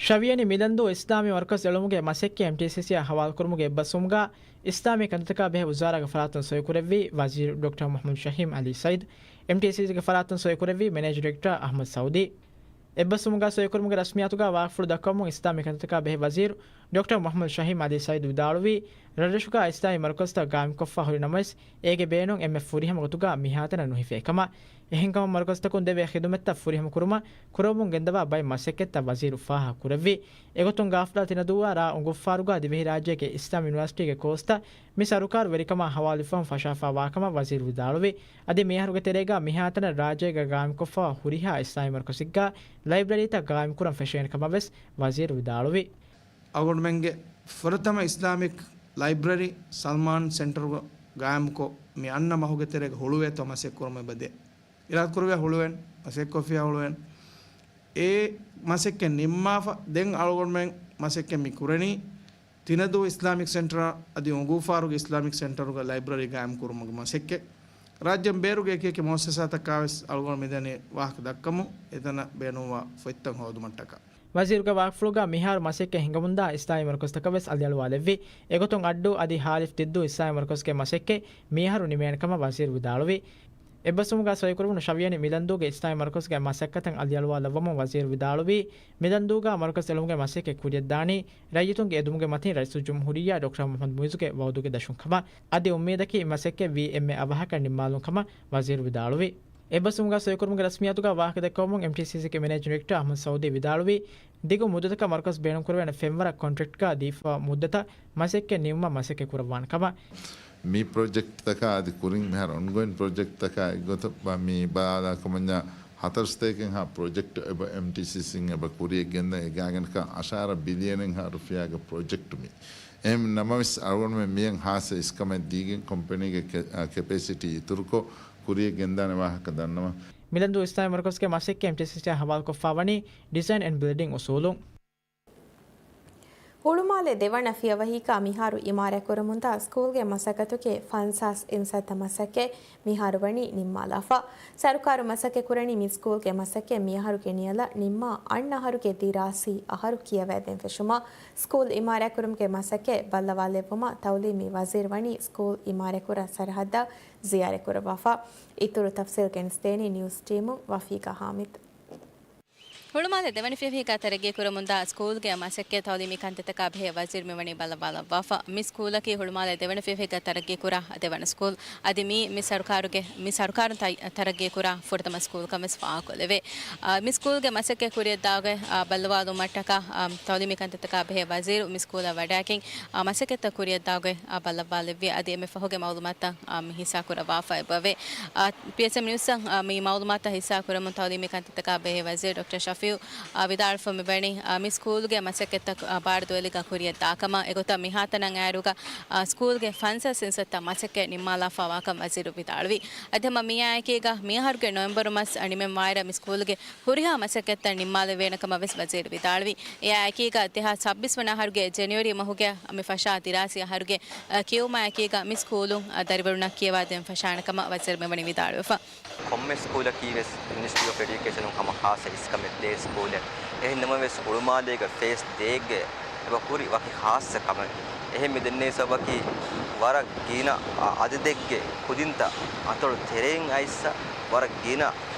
ޝަވިޔަނި މިލަންދޫ އިސްލާމީ މަރުކަޒު އެޅުމުގެ މަސައްކަތް އެމްޓީސީސީއާ ހަވާލުކުރުމުގެ އެއްބަސްވުމުގަ އިސްލާމީ ކަންތައްތަކާ ބެހޭ ވުޒާރާގެ ފަރާތުން ސޮއިކުރެއްވި ވަޒީރު ޑޮކްޓަރ މުޙައްމަދު ޝަހީމް ޢަލީ ސަޢީދު، އެމްޓީސީސީގެ ފަރާތުން ސޮއިކުރެއްވި މެނޭޖިން ޑިރެކްޓަރ އަޙްމަދު ސަޢޫދީ. އެއްބަސްވުމުގަ ސޮއިކުރުމުގެ ރަސްމިއްޔާތުގަ ވާހަކަފުޅު ދައްކަވަމުން އިސްލާމީ ކަންތައްތަކާ ބެހޭ ވަޒީރު ޑޮކްޓަރ މުޙައްމަދު ޝަހީމް ޢަލީ ސަޢީދު ވިދާޅުވީ، ރަށްރަށުގަ އިސްލާމީ މަރުކަޒުތައް ގާއިމްކޮށްފަ ހުރި ނަމަވެސް، އޭގެ ބޭނުން އެންމެ ފުރިހަމަ ގޮތުގަ މިހާތަނަށް ނުހިފޭ ކަމަށް. އެހެންކަމުން މަރުކަޒުތަކުން ދެވޭ ޚިދުމަތްތައް ފުރިހަމަ ކުރުމަށް ކުރަމުން ގެންދަވާ ބައެއް މަސައްކަތްތައް ވަޒީރު ފާހަގަ ކުރެއްވި. އެގޮތުން ގާފުޅާ ތިނަދޫއާ ރ. އުނގޫފާރުގަ ދިވެހިރާއްޖޭގެ އިސްލާމް ޔުނިވާސިޓީގެ ކޯސްތައް މި ސަރުކާރު ވެރިކަމާ ހަވާލުވެފަ ފަށާފައިވާ ކަމަށް ވަޒީރު ވިދާޅުވި. އަދި މިއަހަރުގެ ތެރޭގަ މިހާތަނަށް ރާއްޖޭގަ ގާއިމްކޮށްފައިވާ ހުރިހާ އިސްލާމީ މަރުކަޒެއްގަ ލައިބްރަރީތައް ގާއިމްކުރަން ފެށޭނެ ކަމަށް ވެސް ވަޒީރު ވިދާޅުވި. އަޅުގަނޑުމެންގެ ފުރަތަމަ އިސްލާމިކް ލައިބްރަރީ ސަލްމާން ސެންޓަރުގަ ގާއިމްކޮށް، މި އަންނަ މަހުގެ ތެރޭގަ ހުޅުވޭތޯ މަސައްކަތް ކުރުމަށް އެބަދޭ. އިރާދަކުރެއްވިއްޔާ ހުޅުވޭނެ، މަސައްކަތް ކޮށްފިއްޔާ ހުޅުވޭނެ. އެ މަސައްކަތް ނިންމާފަ، ދެން އަޅުގަނޑުމެން މަސައްކަތް މި ކުރަނީ ތިނަދޫ އިސްލާމިކް ސެންޓަރ އަދި އުނގޫފާރުގެ އިސްލާމިކް ސެންޓަރުގަ ލައިބްރަރީ ގާއިމް ކުރުމުގެ މަސައްކަތް. ރާއްޖޭން ބޭރުގެ އެކި އެކި މުއައްސަސާތަކާ ވެސް އަޅުގަނޑު މިދަނީ ވާހަކަ ދައްކަމުން، އެތަނަށް ބޭނުންވާ ފޮތްތައް ހޯދުމަށްޓަކާ. ވަޒީރުގެ ވާހަކަފުޅުގަ މިހާރު މަސައްކަތް ހިނގަމުންދާ އިސްލާމީ މަރުކަޒުތަކަށް ވެސް އަލިއަޅުވާލެއްވި. އެގޮތުން އައްޑޫ އަދި ހާލިފް ދިއްދޫ އިސްލާމީ މަރުކަޒުގެ މަސައްކަތް މިއަހަރު ނިމޭނެ ކަމަށް ވަޒީރު ވިދާޅުވި. އެއްބަސްވުމުގަ ސޮއިކުރެވުނު ޝަވިޔަނި މިލަންދޫގެ އިސްލާމީ މަރުކަޒުގެ މަސައްކަތަށް އަލިއަޅުވާލައްވަމުން ވަޒީރު ވިދާޅުވީ، މިލަންދޫގަ މަރުކަޒު އެޅުމުގެ މަސައްކަތް ކުރިއަށްދާނީ ރައްޔިތުންގެ އެދުމުގެ މަތިން ރައީސުލްޖުމްހޫރިއްޔާ ޑޮކްޓަރ މުޙައްމަދު މުޢިއްޒުގެ ވަޢުދުގެ ދަށުން ކަމަށް. އަދި އުއްމީދަކީ މަސައްކަތް ވީ އެންމެ އަވަހަކަށް ނިންމާލުން ކަމަށް ވަޒީރު ވިދާޅުވި. އެއްބަސްވުމުގަ ސޮއިކުރުމުގެ ރަސްމިއްޔާތުގަ ވާހަކަދައްކަވަމުން އެމްޓީސީސީގެ މެނޭޖިން ޑިރެކްޓަރ އަޙްމަދު ސަޢޫދީ ވިދާޅުވީ، ދިގު މުއްދަތަކަށް މަރުކަޒު ބޭނުންކުރެވޭނެ ފެންވަރަށް ކޮންޓްރެކްޓްގަ ދީފައިވާ މުއްދަތަށް މަސައްކަތް ނިމުމަށް މަސައްކަތް ކުރައްވާނެ ކަމަށް. މި ޕްރޮޖެކްޓްތަކާ އަދި ކުރިން މިހާރު އޮންގޯއިން ޕްރޮޖެކްޓްތަކާ އެއްގޮތަށް މި ބަލާލާ ކަމަންޏާ ހަތަރު ސަތޭކައެއްހާ ޕްރޮޖެކްޓް އެބަ އެމްޓީސީސީން އެބަ ކުރިއަށް ގެންދަން. އެ ގާތްގަނޑަކަށް އަށާރަ ބިލިއަނެއްހާ ރުފިޔާގެ ޕްރޮޖެކްޓް މި. އެހެން ނަމަވެސް އަޅުގަނޑުމެން މިއަށް ހާއްސަ އިސްކަމެއް ދީގެން ކޮމްޕެނީގެ ކެ-، އާ، ކެޕޭސިޓީ އިތުރުކޮށް ކުރިއަށް ގެންދާނެ ވާހަކަ ދަންނަވަން. މިލަންދޫ އިސްލާމީ މަރުކަޒުގެ މަސައްކަތް އެމްޓީސީސީއާ ހަވާލުކޮށްފައިވަނީ ޑިޒައިން އެންޑް ބިލްޑިން އުސޫލުން. ހުޅުމާލެ ދެވަނަ ފިޔަވަހީގަ މިހާރު އިމާރާތްކުރަމުންދާ ސްކޫލްގެ މަސައްކަތުގެ ފަންސާސް އިންސައްތަ މަސައްކަތް މިހާރު ވަނީ ނިންމާލާފަ. ސަރުކާރު މަސައްކަތް ކުރަނީ މި ސްކޫލްގެ މަސައްކަތް މިއަހަރުގެ ނިޔަލަށް ނިންމާ އަންނަ އަހަރުގެ ދިރާސީ އަހަރު ކިޔަވައިދޭން ފެށުމަށް. ސްކޫލް އިމާރާތްކުރުމުގެ މަސައްކަތް ބައްލަވާލެއްވުމަށް ތައުލީމީ ވަޒީރު ވަނީ ސްކޫލް އިމާރާތްކުރާ ސަރަހައްދަށް ޒިޔާރަތްކުރައްވާފަ. އިތުރު ތަފްސީލް ގެނެސްދޭނީ ނިއުސް ޓީމުން. ވަފީގާ ހާމިދު. ހުޅުމާލެ ދެވަނަ ފިޔަވަހީގަ ތަރައްގީކުރަމުންދާ ސްކޫލްގެ މަސައްކަތް ތައުލީމީ ކަންތައްތަކާ ބެހޭ ވަޒީރު މިވަނީ ބައްލަވާލައްވާފަ. މި ސްކޫލަކީ ހުޅުމާލެ ދެވަނަ ފިޔަވަހީގަ ތަރައްގީކުރާ ދެވަނަ ސްކޫލް. އަދި މީ، މި ސަރުކާރުގެ، މި ސަރުކާރުން ތައް-، ތަރައްގީކުރާ ފުރަތަމަ ސްކޫލްކަން ވެސް ފާހަގަކޮށްލެވޭ. އާ، މި ސްކޫލްގެ މަސައްކަތް ކުރިއަށްދާގޮތް، އާ، ބައްލަވާލުމަށްޓަކާ، އާ، ތައުލީމީ ކަންތައްތަކާ ބެހޭ ވަޒީރު މި ސްކޫލަށް ވަޑައިގެން، އާ، މަސައްކަތްތައް ކުރިއަށްދާގޮތް، އާ، ބައްލަވާލެއްވި. އަދި އެންމެ ފަހުގެ މައުލޫމާތުތައް، އާ، މި ހިއްސާކުރައްވާފަ އެބަވޭ. އާ، ޕީއެސްއެމް ނިއުސްއަށް، އާ، މި މައުލޫމާތުތައް ހިއްސާކުރަމުން ތައުލީމީ ކަންތައްތަކާ ބެހޭ ވަޒީރު ޑޮކްޓަރ ޝަފީ އާ، ވިދާޅުފަ މިވަނީ، އާ، މި ސްކޫލްގެ މަސައްކަތްތައް، އާ، ބާރު ދުވެލިގަ ކުރިއަށް ދާކަމަށް. އެގޮތަށް މިހާތަނަށް އައިރުގަ، އާ، ސްކޫލްގެ ފަންސާސް އިންސައްތަ މަސައްކަތް ނިންމާލާފަވާކަން ވަޒީރު ވިދާޅުވި. އަދި ހަމަ މިއާއެކީގަ މިއަހަރުގެ ނޮވެމްބަރު މަސް ނިމެންވާއިރަށް މި ސްކޫލްގެ ހުރިހާ މަސައްކަތްތައް ނިންމާލެވޭނެ ކަމަށް ވެސް ވަޒީރު ވިދާޅުވި. އެއާއެކީގަ ދެހާސް ސައްބީސް ވަނަ އަހަރުގެ ޖެނުއަރީ މަހުގެ މި ފަށާ ދިރާސީ އަހަރުގެ، އަ، ކިޔެވުމާއެކީގަ މި ސްކޫލުން، އަ، ދަރިވަރުންނަށް ކިޔަވާދޭން ފަށާނެ ކަމަށް ވަޒީރު މިވަނީ ވިދާޅުވެފަ. ކޮންމެ ސްކޫލަކީ ވެސް މިނިސްޓްރީ އޮފް އެޑިއުކޭޝަނުން ހަމަ ޚާއްޞަ އިސްކަމެއް ދޭ ސްކޫލެއް. އެހެން ނަމަވެސް ހުޅުމާލޭގެ ފޭސް ދޭއްގެ އެބަ ހުރި ވަކި ޚާއްޞަ ކަމެއް. އެހެން މި ދެންނެވި ސަބަބަކީ ވަރަށް ގިނަ އަ-، އަދަދެއްގެ ކުދިންތައް އަތޮޅު ތެރެއިން އައިސްސަ ވަރަށް ގިނަ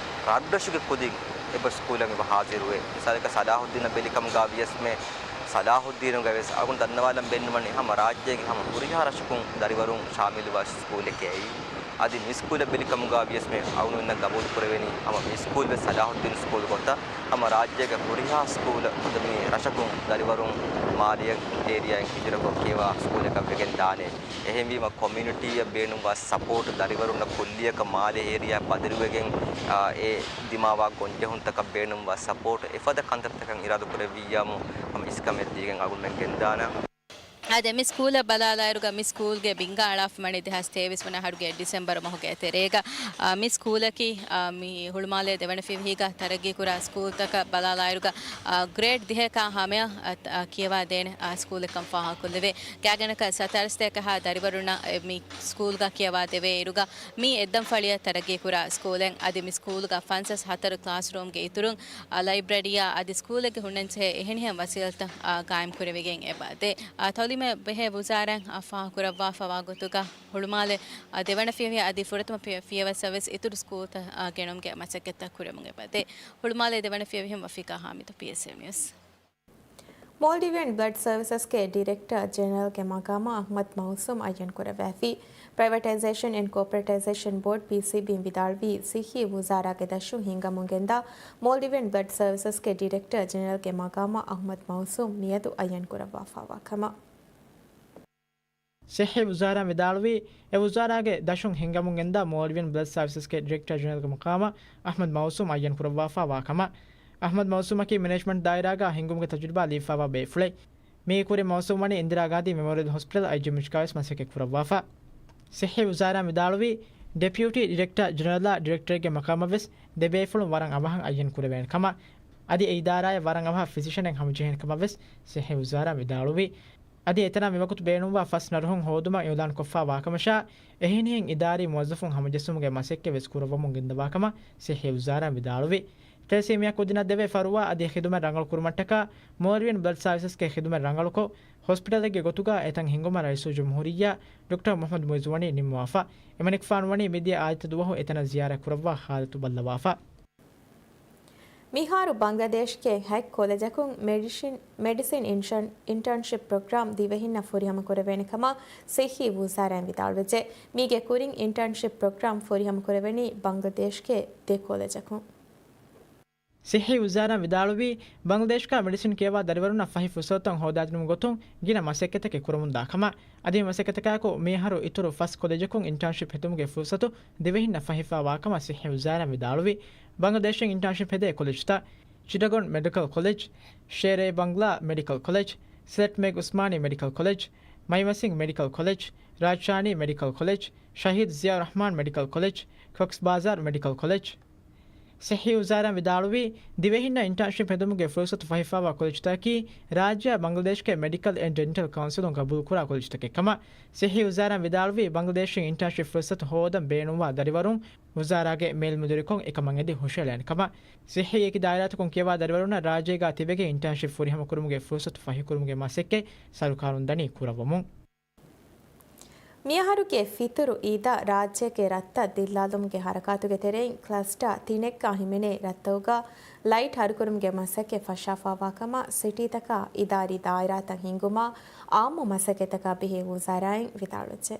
ރަށްރަށުގެ ކުދިން އެބަ ސްކޫލަށް އެބަ ހާޒިރުވޭ. މިސާލަކަށް ސަލާހުއްދީނަށް ބެލިކަމުގަ ވިޔަސްމެ، ސަލާހުއްދީނުގަ ވެސް އަޅުގަނޑު ދަންނަވާލަން ބޭނުންވަނީ ހަމަ ރާއްޖޭގެ ހަމަ ހުރިހާ ރަށަކުން ދަރިވަރުން ޝާމިލުވާ ސްކޫލެކޭ. އަދި މި ސްކޫލަށް ބެލިކަމުގަ ވިޔަސްމެ އަޅުގަނޑުމެންނަށް ގަބޫލު ކުރެވެނީ ހަމަ މި ސްކޫލް ވެސް ސަލާހުއްދީން ސްކޫލް ގޮތަށް ހަމަ ރާއްޖޭގެ ހުރިހާ ސްކޫލަށް މި ރަށަކުން ދަރިވަރުން މާލެ އޭރިއާއިން ހިޖުރަކޮށް ކިޔަވާ ސްކޫލަކަށް ވެގެން ދާނެ. އެހެންވީމަ ކޮމިއުނިޓީއަށް ބޭނުންވާ ސަޕޯޓް، ދަރިވަރުންނަށް ކުއްލިއަކަށް މާލެ އޭރިއާ ބަދަލުވެގެން، އާ، އެ ދިމާވާ ގޮންޖެހުންތަކަށް ބޭނުންވާ ސަޕޯޓް، އެފަދަ ކަންތައްތަކަށް އިރާދަކުރެއްވިއްޔާމު ހަމަ އިސްކަމެއް ދީގެން އަޅުގަނޑުމެން ގެންދާނަން. އާދެ، މި ސްކޫލަށް ބަލާލާއިރުގަ މި ސްކޫލްގެ ބިންގާ އަޅާފަ ވަނީ ދެހާސް ތޭވީސް ވަނަ އަހަރުގެ ޑިސެމްބަރު މަހުގެ ތެރޭގަ. އާ، މި ސްކޫލަކީ، އާ، މި ހުޅުމާލޭ ދެވަނަ ފިވިހީގަ ތަރައްގީކުރާ ސްކޫލްތަކަށް ބަލާލާއިރުގަ، އާ، ގްރޭޑް ދިހައަކާ ހަމަޔަށް، އާ، ތަ-، އާ، ކިޔަވާދޭނެ، އާ، ސްކޫލެއްކަން ފާހަގަކޮށްލެވޭ. ގާތްގަނޑަކަށް ސަތާރަ ސަތޭކަ ދަރިވަރުންނަށް މި ސްކޫލްގަ ކިޔަވާދެވޭ އިރުގަ މީ އެއްދަންފަޅިއަށް ތަރައްގީކުރާ ސްކޫލެއް. އަދި މި ސްކޫލުގަ ފަންސާސް ހަތަރު ކްލާސްރޫމްގެ އިތުރުން، އާ، ލައިބްރަރީއާ އަދި ސްކޫލެއްގެ ހުންނަންޖެހޭ އެހެނިހެން ވަސީލަތްތައް، އާ، ގާއިމްކުރެވިގެން އެބަ ދޭ. އާ، ތައުލީމަށް ބެހޭ ވުޒާރާއިން، އާ، ފާހަގަކުރައްވާފަވާ ގޮތުގަ ހުޅުމާލެ، އާ، ދެވަނަ ފިޔަވަހި އަދި ފުރަތަމަ ފިޔަ-، ފިޔަވައްސަށް ވެސް އިތުރު ސްކޫލްތައް، އާ، ގެނުމުގެ މަސައްކަތްތައް ކުރެވެމުން އެބަ ދޭ. ހުޅުމާލެ ދެވަނަ ފިޔަވަހިން ވަފީޤާ ހާމިދު، ޕީއެސްއެލް ނިއުސް. މޯލްޑިވިއަން ބްލަޑް ސަރވިސަސްގެ ޑިރެކްޓަރ ޖެނެރަލްގެ މަގާމަށް އަޙްމަދު މައުސޫމް އައްޔަން ކުރައްވައިފި. ޕްރައިވެޓައިޒޭޝަން އެންޑް ކޯޕަރެޓައިޒޭޝަން ބޯޑް، ޕީސީބީން ވިދާޅުވީ، ޞިއްޙީ ވުޒާރާގެ ދަށުން ހިންގަމުން ގެންދާ މޯލްޑިވިއަން ބްލަޑް ސަރވިސަސްގެ ޑިރެކްޓަރ ޖެނެރަލްގެ މަގާމަށް އަޙްމަދު މައުސޫމް މިއަދު އައްޔަން ކުރައްވާފަވާ ކަމަށް. ޞިއްޙީ ވުޒާރާ ވިދާޅުވީ، އެ ވުޒާރާގެ ދަށުން ހިންގަމުން ގެންދާ މޯލްޑިވިއަން ބްލަޑް ސަރވިސަސްގެ ޑިރެކްޓަރ ޖެނެރަލްގެ މަޤާމަށް އަޙްމަދު މައުސޫމް އައްޔަން ކުރައްވާފަވާ ކަމަށް. އަޙްމަދު މައުސޫމަކީ މެނޭޖްމަންޓް ދާއިރާގަ ހިންގުމުގެ ތަޖުރިބާ ލިބިފަވާ ބޭފުޅެއް. މިއީ ކުރިން މައުސޫމް ވަނީ އިންދިރާ ގާނދީ މެމޯރިއަލް ހޮސްޕިޓަލް، އައިޖީއެމްއެޗްގަވެސް މަސައްކަތް ކުރައްވާފަ. ޞިއްޙީ ވުޒާރާ ވިދާޅުވީ، ޑެޕިއުޓީ ޑިރެކްޓަރ ޖެނެރަލާ ޑިރެކްޓަރެއްގެ މަޤާމަށް ވެސް ދެ ބޭފުޅުން ވަރަށް އަވަހަށް އައްޔަން ކުރެވޭނެ ކަމަށް، އަދި އެ އިދާރާއަށް ވަރަށް އަވަހަށް ފިޒިޝަނެއް ހަމަޖެހޭނެ ކަމަށް ވެސް ޞިއްޙީ ވުޒާރާ ވިދާޅުވީ. އަދި އެތަނަށް މިވަގުތު ބޭނުންވާ ފަސް ނަރުހުން ހޯދުމަށް އިޢުލާން ކޮށްފަވާ ކަމަށާ، އެހެނިހެން އިދާރީ މުވައްޒަފުން ހަމަޖެއްސުމުގެ މަސައްކަތް ވެސް ކުރައްވަމުން ގެންދަވާ ކަމަށް ޞިއްޙީ ވުޒާރާ ވިދާޅުވި. ތެލެސީމިއާ ކުދިންނަށް ދެވޭ ފަރުވާ އަދި ޚިދުމަތް ރަނގަޅު ކުރުމަށްޓަކާ، މޯލްޑިވިއަން ބްލަޑް ސާވިސަސްގެ ޚިދުމަތް ރަނގަޅުކޮށް، ހޮސްޕިޓަލެއްގެ ގޮތުގަ އެތަން ހިންގުމަށް ރައީސުލްޖުމްހޫރިއްޔާ ޑޮކްޓަރ މުޙައްމަދު މުޢިއްޒު ވަނީ ނިންމަވާފަ. އެމަނިކުފާނު ވަނީ މިދިޔަ އާދިއްތަ ދުވަހު އެތަނަށް ޒިޔާރަތް ކުރައްވާ ހާލަތު ބައްލަވާފަ. މިހާރު ބަނގްލަދޭޝްގެ ހެކް ކޮލެޖަކުން މެޑިސިން، މެޑިސިން އިންޝަން، އިންޓާންޝިޕް ޕްރޮގްރާމް ދިވެހިންނަށް ފުރިހަމަ ކުރެވޭނެ ކަމަށް ޞިއްޙީ ވުޒާރާއިން ވިދާޅުވެއްޖެ. މީގެ ކުރިން އިންޓާންޝިޕް ޕްރޮގްރާމް ފުރިހަމަ ކުރެވެނީ ބަނގްލަދޭޝްގެ ދެ ކޮލެޖަކުން. ޞިއްޙީ ވުޒާރާ ވިދާޅުވީ، ބަނގްލަދޭޝްގަ މެޑިސިން ކިޔަވާ ދަރިވަރުންނަށް ފަހި ފުރުސަތުތައް ހޯދާދިނުމުގެ ގޮތުން ގިނަ މަސައްކަތްތަކެއް ކުރަމުންދާ ކަމަށް. އަދި މި މަސައްކަތަކާއެކު މިއަހަރު އިތުރު ފަސް ކޮލެޖަކުން އިންޓާންޝިޕް ހެދުމުގެ ފުރުސަތު ދިވެހިންނަށް ފަހިފަވާ ކަމަށް ޞިއްޙީ ވުޒާރާ ވިދާޅުވި. ބަނގްލަދޭޝުން އިންޓާންޝިޕް ހެދޭ ކޮލެޖުތައް، ޗިޓަގޮން މެޑިކަލް ކޮލެޖް، ޝޭރޭ ބަންގްލާ މެޑިކަލް ކޮލެޖް، ސައިއްދް މެގް އުސްމާނީ މެޑިކަލް ކޮލެޖް، މައިމަސިން މެޑިކަލް ކޮލެޖް، ރާޖްޝާހީ މެޑިކަލް ކޮލެޖް، ޝަހީދު ޒިޔާއު ރަޙްމާން މެޑިކަލް ކޮލެޖް، ކޮކްސް ބާޒާރު މެޑިކަލް ކޮލެޖް. ޞިއްޙީ ވުޒާރާ ވިދާޅުވީ، ދިވެހިންނަށް އިންޓާންޝިޕް ހެދުމުގެ ފުރުސަތު ފަހިފަވާ ކޮލެޖުތަކަކީ، ރާއްޖެއާ ބަނގްލަދޭޝްގެ މެޑިކަލް އެންޑް ޑެންޓަލް ކައުންސިލުން ގަބޫލުކުރާ ކޮލެޖުތަކެއް ކަމަށް. ޞިއްޙީ ވުޒާރާ ވިދާޅުވީ، ބަނގްލަދޭޝުން އިންޓާންޝިޕް ފުރުސަތު ހޯދަން ބޭނުންވާ ދަރިވަރުން ވުޒާރާގެ މޭލްމުދިރިކޮށް އެކަމަށް އެދި ހުށައެޅޭނެ ކަމަށް. ޞިއްޙީ އެކި ދާއިރާތަކުން ކިޔަވާ ދަރިވަރުންނަށް ރާއްޖޭގާ ތިބެގެން އިންޓާންޝިޕް ފުރިހަމަ ކުރުމުގެ ފުރުސަތު ފަހިކުރުމުގެ މަސައްކަތް ސަރުކާރުން ދަނީ ކުރައްވަމުން. މިއަހަރުގެ ފިތުރު އީދަށް ރާއްޖޭގެ ރަށްތައް ދިއްލާލުމުގެ ހަރަކާތުގެ ތެރެއިން ކްލަސްޓާ ތިނެއްގާ ހިމެނޭ ރަށްތަކުގަ ލައިޓް ހަރުކުރުމުގެ މަސައްކަތް ފަށާފަވާ ކަމަށް ސިޓީތަކާ އިދާރީ ދާއިރާތައް ހިންގުމާ އާއްމު މަސައްކަތްތަކާ ބެހޭ ވުޒާރާއިން ވިދާޅުވެއްޖެ.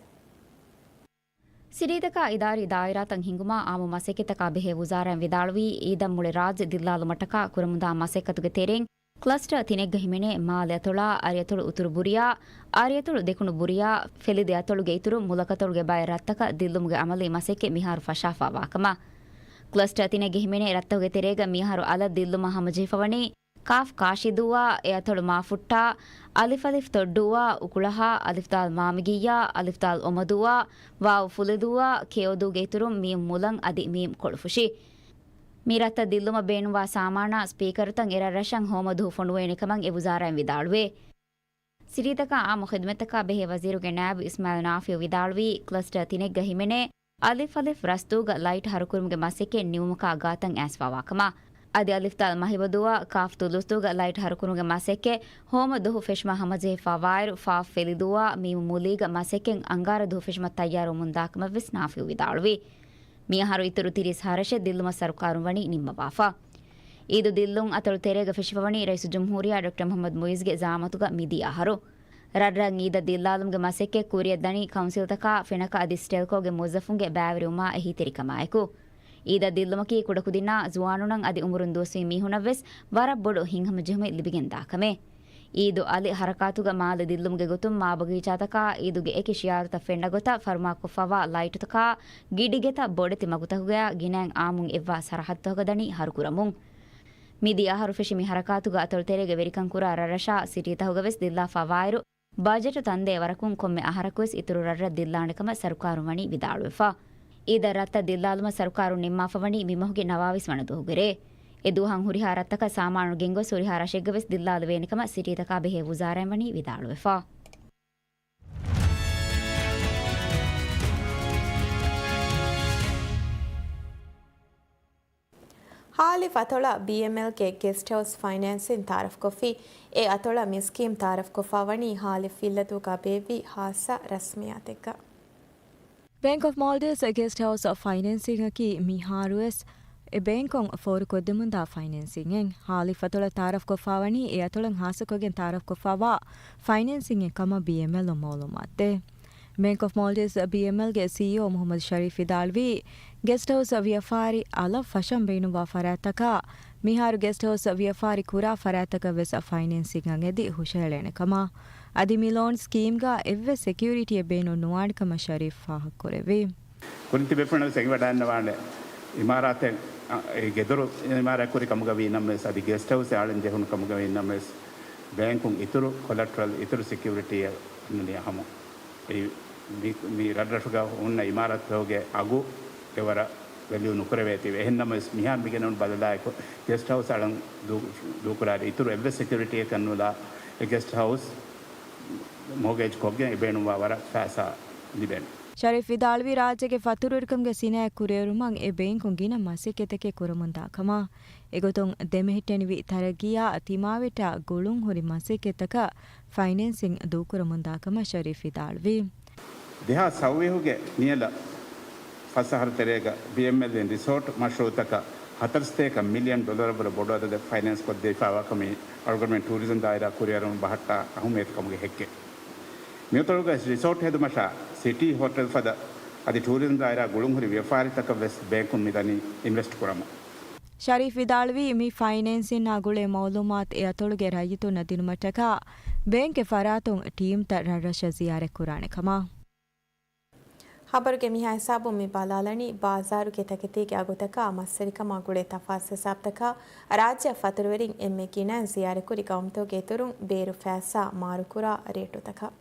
ސިޓީތަކާ އިދާރީ ދާއިރާތައް ހިންގުމާ އާއްމު މަސައްކަތްތަކާ ބެހޭ ވުޒާރާއިން ވިދާޅުވީ، އީދަށް މުޅި ރާއްޖެ ދިއްލާލުމަށްޓަކާ ކުރަމުންދާ މަސައްކަތުގެ ތެރެއިން ކްލަސްޓަރ ތިނެއްގަ ހިމެނޭ މާލެ އަތޮޅާ، އަރިއަތޮޅު އުތުރު ބުރިޔާ، އަރިއަތޮޅު ދެކުނު ބުރިޔާ، ފެލިދެ އަތޮޅުގެ އިތުރުން މުލަކަތޮޅުގެ ބައެއް ރަށްތަކަށް ދިއްލުމުގެ އަމަލީ މަސައްކަތް މިހާރު ފަށާފަވާ ކަމަށް. ކްލަސްޓަރ ތިނެއްގެ ހިމެނޭ ރަށްތަކުގެ ތެރޭގަ މިއަހަރު އަލަށް ދިއްލުމަށް ހަމަޖެހިފަވަނީ، ކާފް ކާށިދޫއާ، އެއަތޮޅު މާފުއްޓާ، އަލިފް އަލިފް ތޮއްޑޫއާ، އުކުޅަހާ، އަލިފް ދާލް މާމިގިއްޔާ، އަލިފް ދާލް އޮމަދޫއާ، ވާވް ފުލެދޫއާ، ކެއޮދޫގެ އިތުރުން މީމް މުލަން އަދި މީމް ކޮޅުފުށި. މި ރަށްތައް ދިއްލުމަށް ބޭނުންވާ ސާމާނާ ސްޕީކަރުތައް އެރަށްރަށަށް ހޯމަދުހު ފޮނުވޭނެ ކަމަށް އެ ވުޒާރާއިން ވިދާޅުވޭ. ސިޓީތަކާ އާއްމު ޚިދުމަތްތަކާ ބެހޭ ވަޒީރުގެ ނާއިބު އިސްމާއިލް ނާފިޢު ވިދާޅުވީ، ކްލަސްޓަރ ތިނެއްގަ ހިމެނޭ އަލިފް އަލިފް ރަސްތޫގަ ލައިޓް ހަރުކުރުމުގެ މަސައްކަތް ނިމުމަކާ ގާތަށް އައިސްފަވާ ކަމަށް. އަދި އަލިފް ދާލް މަހިބަދޫއާ، ކާފް ތުލުސްދޫގަ ލައިޓް ހަރުކުރުމުގެ މަސައްކަތް ހޯމަ ދުހު ފެށުމަށް ހަމަޖެހިފަވާއިރު، ފާފް ފެލިދޫއާ، މީމު މުލީގަ މަސައްކަތް އަންގާރަ ދުހު ފެށުމަށް ތައްޔާރުވަމުން ދާކަމަށް ވެސް ނާފިޢު ވިދާޅުވި. މިއަހަރު އިތުރު ތިރީސް ހަރަށެއް ދިއްލުމަށް ސަރުކާރުން ވަނީ ނިންމަވާފަ. އީދު ދިއްލުން އަތޮޅު ތެރޭގަ ފެށިފަވަނީ ރައީސުލްޖުމްހޫރިއްޔާ ޑޮކްޓަރ މުޙައްމަދު މުޢިއްޒުގެ ޒަޢާމަތުގަ މިދިޔަ އަހަރު. ރަށްރަށް އީދަށް ދިއްލާލުމުގެ މަސައްކަތް ކުރިއަށް ދަނީ ކައުންސިލްތަކާ ފެނަކަ އަދި ސްޓެލްކޯގެ މުވައްޒަފުންގެ ބައިވެރިވުމާ އެހީތެރިކަމާއެކު. އީދަށް ދިއްލުމަކީ ކުޑަކުދިންނާ، ޒުވާނުންނަށް އަދި އުމުރުން ދުވަސްވީ މީހުންނަށް ވެސް ވަރަށް ބޮޑު ހިތްހަމަޖެހުމެއް ލިބިގެންދާ ކަމެއް. އީދު އަލި ހަރަކާތުގަ މާލެ ދިއްލުމުގެ ގޮތުން މާބަގީޗާތަކާ އީދުގެ އެކި ޝިޢާރުތައް ފެންނަ ގޮތަށް ފަރުމާކޮށްފަވާ ލައިޓުތަކާ ގިޑިގެތައް ބޮޑެތި މަގުތަކުގަޔާ ގިނައިން އާއްމުން އެއްވާ ސަރަހައްދުތަކަށް ދަނީ ހަރުކުރަމުން. މިދިޔަ އަހަރު ފެށި މި ހަރަކާތުގަ އަތޮޅު ތެރޭގެ ވެރިކަން ކުރާ ރަށްރަށާ ސިޓީތަކުގަ ވެސް ދިއްލާފަ ވާއިރު، ބަޖެޓު ތަންދޭ ވަރަކުން ކޮންމެ އަހަރަކުވެސް އިތުރު ރަށްރަށް ދިއްލާނެ ކަމަށް ސަރުކާރުން ވަނީ ވިދާޅުވެފަ. އީދަށް ރަށްތައް ދިއްލާލުމަށް ސަރުކާރުން ނިންމާފަ ވަނީ މި މަހުގެ ނަވާވީސް ވަނަ ދުވަހުގެ ރޭ. އެ ދުވަހަށް ހުރިހާ ރަށްތަކަށް ސާމާނު ގެންގޮސް ހުރިހާ ރަށެއްގަ ވެސް ދިއްލާލެވޭނެ ކަމަށް ސިޓީތަކާ ބެހޭ ވުޒާރާއިން ވަނީ ވިދާޅުވެފަ. ހާލިފް އަތޮޅަށް ބީއެމްއެލްގެ ގެސްޓް ހައުސް ފައިނޭންސިން ތައާރަފްކޮށްފި. އެ އަތޮޅަށް މި ސްކީމް ތައާރަފްކޮށްފަވަނީ ހާލިފް ފިއްލަދޫގަ ބޭއްވި ހާއްސަ ރަސްމިއްޔާތެއްގަ. ބޭންކް އޮފް މޯލްޑިވްސް ގެސްޓް ހައުސް ފައިނޭންސިންއަކީ މިހާރުވެސް އެ ބޭންކުން ފޯރުކޮށްދެމުންދާ ފައިނޭންސިންއެއް. ހާލިފް އަތޮޅަށް ތައާރަފްކޮށްފަވަނީ އެ އަތޮޅަށް ހާއްސަކޮށްގެން ތައާރަފްކޮށްފަވާ ފައިނޭންސިންއެއް ކަމަށް ބީއެމްއެލްއަށް މައުލޫމާތުދޭ. ބޭންކް އޮފް މޯލްޑިވްސް ބީއެމްއެލްގެ ސީއީއޯ މުޙައްމަދު ޝަރީފް ވިދާޅުވީ، ގެސްޓް ހައުސް ވިޔަފާރި އަލަށް ފަށަން ބޭނުންވާ ފަރާތްތަކާ، މިހާރު ގެސްޓް ހައުސް ވިޔަފާރި ކުރާ ފަރާތްތަކަށް ވެސް ފައިނޭންސިންއަށް އެދި ހުށަހެޅޭނެ ކަމަށް. އަދި މި ލޯން ސްކީމްގަ އެއްވެސް ސެކިއުރިޓީއެއް ބޭނުން ނުވާނެ ކަމަށް ޝަރީފް ފާހަގަކުރެއްވި. ކުރިން ތިބޭފުޅުން ވެސް އެނގިވަޑައިގަންނަވާނެ، އިމާރާތެއް، އަ، އެ ގެދޮރު އިމާރާތް ކުރި ކަމުގަ ވީ ނަމަވެސް، އަދި ގެސްޓް ހައުސް އަޅަން ޖެހުނު ކަމުގަ ވީ ނަމަވެސް، ބޭންކުން އިތުރު ކޮލެޓްރަލް، އިތުރު ސެކިއުރިޓީއެއް އަންނަނީ ހަމަ. އެ މި، މި ރަށްރަށުގަ ހުންނަ އިމާރާތުތަކުގެ އަގު އެވަރަށް ވެލިއު ނުކުރެވޭތީވެ. އެހެން ނަމަވެސް، މިހާރު މިގެނެވުނު ބަދަލާއެކު، ގެސްޓް ހައުސް އަޅަން ދޫ، ދޫކުރާއިރު އިތުރު އެއްވެސް ސެކިއުރިޓީއެއް ކަންނުލާ، އެ ގެސްޓް ހައުސް މޯގޭޖް ކޮށްގެން އެ ބޭނުންވާ ވަރަށް ފައިސާ ލިބޭނެ. ޝަރީފް ވިދާޅުވީ، ރާއްޖޭގެ ފަތުރުވެރިކަމުގެ ސިނާއަތް ކުރިއެރުމަށް އެ ބޭންކުން ގިނަ މަސައްކަތްތަކެއް ކުރަމުންދާ ކަމަށް. އެގޮތުން ދެމެހެއްޓެނިވި ތަރައްގީއާ ތިމާވެއްޓާ ގުޅުންހުރި މަސައްކަތްތަކަށް ފައިނޭންސިން ދޫކުރަމުންދާ ކަމަށް ޝަރީފް ވިދާޅުވި. ދެހާސް ސައުވީހުގެ ނިޔަލަށް ފަސް އަހަރު ތެރޭގަ ބީއެމްއެލްއިން ރިސޯޓް މަޝްރޫއުތަކަށް ހަތަރުސަތޭކަ މިލިއަން ޑޮލަރަށްވުރެ ބޮޑު އަދަދެއް ފައިނޭންސް ކޮށްދީފައިވާ ކަމީ އަޅުގަނޑުމެން ޓޫރިޒަމް ދާއިރާ ކުރިއަރަމުން ބަހައްޓާ އަހުމިއްޔަތު ކަމުގެ ހެއްކެއް. މިއަތޮޅުގައި ރިސޯޓް ހެދުމަށާ ސިޓީ ހޮޓެލް ފަދަ އަދި ޓޫރިޒަމް ދާއިރާ ގުޅުންހުރި ވިޔަފާރިތަކަށް ވެސް ބޭންކުން މިދަނީ އިންވެސްޓް ކުރަމުން. ޝަރީފް ވިދާޅުވީ، މި ފައިނޭންސިންއާ ގުޅޭ މައުލޫމާތު އެ އަތޮޅުގެ ރައްޔިތުންނަށް ދިނުމަށްޓަކާ ބޭންކްގެ ފަރާތުން ޓީމްތައް ރަށްރަށަށް ޒިޔާރަތް ކުރާނެ ކަމަށް. ޚަބަރުގެ މިހާ ހިސާބުން މި ބަލާލަނީ، ބާޒާރުގެ ތަކެތީގެ އަގުތަކާ މަސްވެރިކަމާ ގުޅޭ ތަފާސް ހިސާބުތަކާ، ރާއްޖެއަށް ފަތުރުވެރިން އެންމެ ގިނައިން ޒިޔާރަތްކުރި ގައުމުތަކުގެ އިތުރުން ބޭރު ފައިސާ މާރުކުރާ ރޭޓުތަކަށް.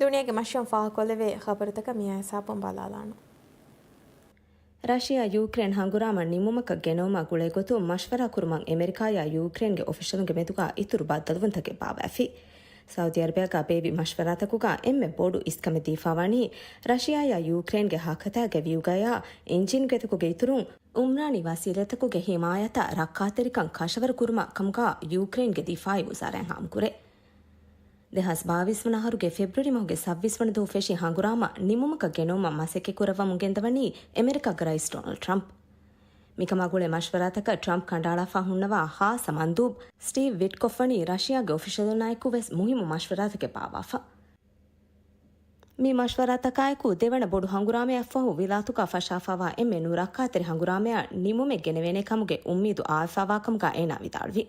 ދުނިޔޭގެ މަށަށް ފާހަގަކޮށްލެވޭ ޚަބަރުތަކަށް މިހާ ހިސާބުން ބަލާލާނަން. ރަޝިޔާ ޔޫކްރޭން ހަނގުރާމަ ނިމުމަކަށް ގެނައުމާ ގުޅޭގޮތުން މަޝްވަރާ ކުރުމަށް އެމެރިކާޔާ ޔޫކްރޭންގެ އޮފިޝަލުންގެ މެދުގާ އިތުރު ބައްދަލުވުންތަކެއް ބާވައިފި. ސައުދީ އަރަބިޔާގާ ބޭއްވި މަޝްވަރާތަކުގާ އެންމެ ބޮޑު އިސްކަމެއް ދީފާވަނީ، ރަޝިޔާޔާ ޔޫކްރޭންގެ ހަކަތާގެ ވިއުގަޔާ އިންޖިންގެތަކުގެ އިތުރުން، އުމްރާނީ ވަސީލަތަކުގެ ހިމާޔަތަށް ރައްކާތެރިކަން ކަށަވަރު ކުރުމަށް ކަމުގާ ޔޫކްރޭންގެ ދިފާއީ ވުޒާރާއިން ހާމަކުރޭ. ދެހާސް ބާވީސް ވަނަ އަހަރުގެ ފެބްރުވަރީ މަހުގެ ސައްބީސް ވަނަ ދުވަހު ފެށި ހަނގުރާމަ ނިމުމަކަށް ގެނައުމަށް މަސައްކަތް ކުރައްވަމުން ގެންދަވަނީ އެމެރިކާގެ ރައީސް ޑޮނަލްޑް ޓްރަމްޕް. މިކަމާ ގުޅޭ މަޝްވަރާތަކަށް ޓްރަމްޕް ކަނޑައަޅާފަ ހުންނަވާ ހާއްސަ މަންދޫބް ސްޓީވް ވިޓްކޮފް ވަނީ ރަޝިޔާގެ އޮފިޝަލުންނާއެކު ވެސް މުހިއްމު މަޝްވަރާތަކެއް ބާއްވާފަ. މި މަޝްވަރާތަކާއެކު ދެވަނަ ބޮޑު ހަނގުރާމައަށްފަހު ވިލާތުގާ ފަށާފާވާ އެންމެ ނުރައްކާތެރި ހަނގުރާމަޔަށް ނިމުމެއް ގެނެވޭނެ ކަމުގެ އުއްމީދު އާފާވާކަމުގާ އޭނާ ވިދާޅުވި.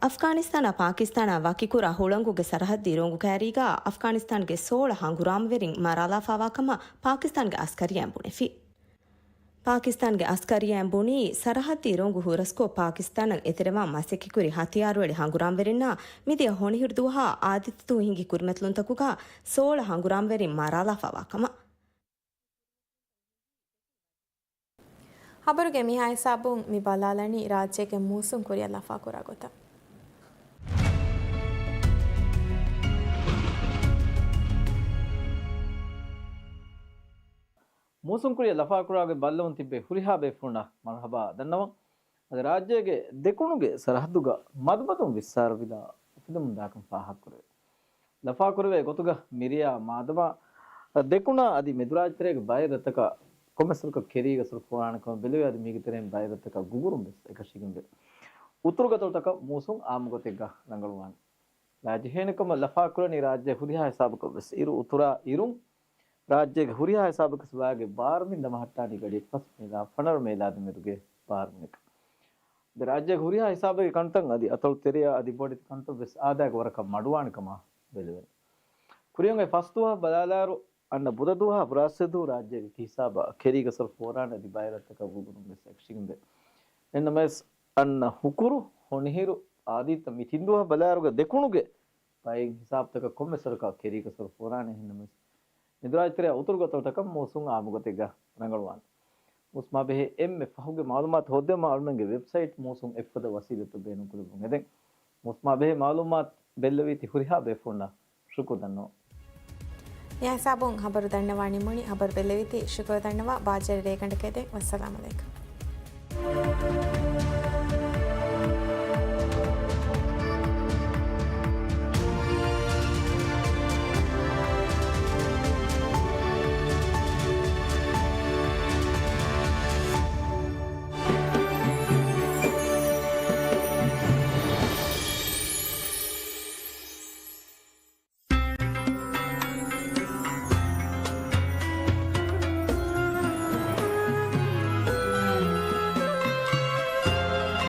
އަފްޣާނިސްތާނާ ޕާކިސްތާނާ ވަކިކުރާ ހުޅަނގުގެ ސަރަހައްދީ ރޮނގު ކައިރީގާ އަފްޣާނިސްތާންގެ ސޯޅަ ހަނގުރާމަވެރިން މަރާލާފާވާ ކަމަށް ޕާކިސްތާންގެ އަސްކަރިއްޔާ ބުނެފި. ޕާކިސްތާންގެ އަސްކަރިއްޔާ ބުނީ، ސަރަހައްދީ ރޮނގު ހުރަސްކޮށް ޕާކިސްތާނަށް އެތެރެވާން މަސައްކަތްކުރި ހަތިޔާރުއެޅި ހަނގުރާމަވެރިންނާ މިދިޔަ ހޮނިހިރު ދުވަހާ އާދިއްތަ ދުވަހު ހިނގި ކުރިމަތިލުންތަކުގާ ސޯޅަ ހަނގުރާމަވެރިން މަރާލާފާވާ ކަމަށް. ހަބަރުގެ މިހާ ހިސާބުން މި ބަލާލަނީ ރާއްޖޭގެ މޫސުން ކުރިއަށް ލަފާކުރާ ގޮތަށް. މޫސުން ކުރިއަށް ލަފާކުރާގޮތް ބައްލަވަން ތިއްބެވި ހުރިހާ ބޭފުޅުންނަށް މަރުހަބާ ދަންނަވަން. އަދި ރާއްޖޭގެ ދެކުނުގެ ސަރަހައްދުގަ މަދުމަދުން ވިއްސާރަ ވިލާ އުފެދުމުން ދާކަން ފާހަގަކުރެވޭ. ލަފާކުރެވޭ ގޮތުގަ މިރިޔާ މާދަމާ ދެކުނާ އަދި މެދުރާއްޖެތެރޭގެ ބައެއް ރަށްތަކަށް ކޮންމެސް ވަރަކަށް ކެރީގަ ސުރު ފޯރާނެ ކަމަށް ބެލެވޭ. އަދި މީގެ ތެރެއިން ބައެއް ރަށްތަކަށް ގުގުރުން ވެސް އެކަށީގެންވޭ. އުތުރު ގަތޮޅުތަކަށް މޫސުން އާއްމު ގޮތެއްގަ ރަނގަޅުވާނެ. ލާ ޖެހޭނެ ކަމަށް ލަފާކުރަނީ ރާއްޖޭ ހުރިހާ ހިސާބަކަށް ވެސް އިރު އުތުރާ އިރުން ރާއްޖޭގެ ހުރިހާ ހިސާބަކަސް ވާގެ ބާރުމިން ދަމަހައްޓާނީ ގަޑިއަށް ފަސް މީލާ ފަނަރަ މީލާދު މެދުގެ ބާރުމިނެއް. ދެ ރާއްޖޭގެ ހުރިހާ ހިސާބެއްގެ ކަންތައް އަދި އަތޮޅު ތެރެއަށް އަދި ބޮޑެތި ކަންތައް ވެސް އާދައިގެ ވަރަކަށް މަޑުވާނެ ކަމަށް ބެލެވެނެ. ކުރިއަށް އޮތް ފަސް ދުވަހަށް ބަލާލާއިރު، އަންނަ ބުދަ ދުވަހާ ބުރާސްތުވެ ދުވަހު ރާއްޖޭގެ ކިހިސާބަށް ކެރީގަ ސުރު ފޯރާނެ އަދި ބައެއް ރަށްތަކަށް ގުގުރުން ވެސް އެކަށީގެންވޭ. އެހެންނަމަވެސް، އަންނަ ހުކުރު، ހޮނިހިރު، އާދިއްތަ މި ތިން ދުވަހަށް ބަލާއިރުގަ ދެކުނުގެ ބައެއް ހިސާބުތަކަށް ކޮންމެސް ވަރަކަށް ކެރީގަ ސުރު ފޯރާނެ. އެހެންނަމަވެސް، މެދުރާއްޖެތެރެއަށް އުތުރު ގަތޮޅުތަކަށް މޫސުން އާއްމު ގޮތެއްގަ ރަނގަޅުވާނެ. މޫސުމާ ބެހޭ އެންމެ ފަހުގެ މައުލޫމާތު ހޯއްދެވުމަށް އަޅުމެންގެ ވެބްސައިޓް މޫސުން އެފް އޯ ދަށް ވަސީލަތު ބޭނުންކުރެއްވުން އެދެން. މޫސުމާ ބެހޭ މައުލޫމާތު ބެއްލެވީތީ ހުރިހާ ބޭފުޅުންނަށް ޝުކުރު ދަންނަވަން. މިހާ ހިސާބުން ހަބަރު ދަންނަވާ ނިމުނީ. ހަބަރު ބެއްލެވީތީ ޝުކުރު ދަންނަވާ ބާޒަރެއް ރޭގަނޑަކަށް އެދެން. ވައްސަލާމް އަލައިކުމް.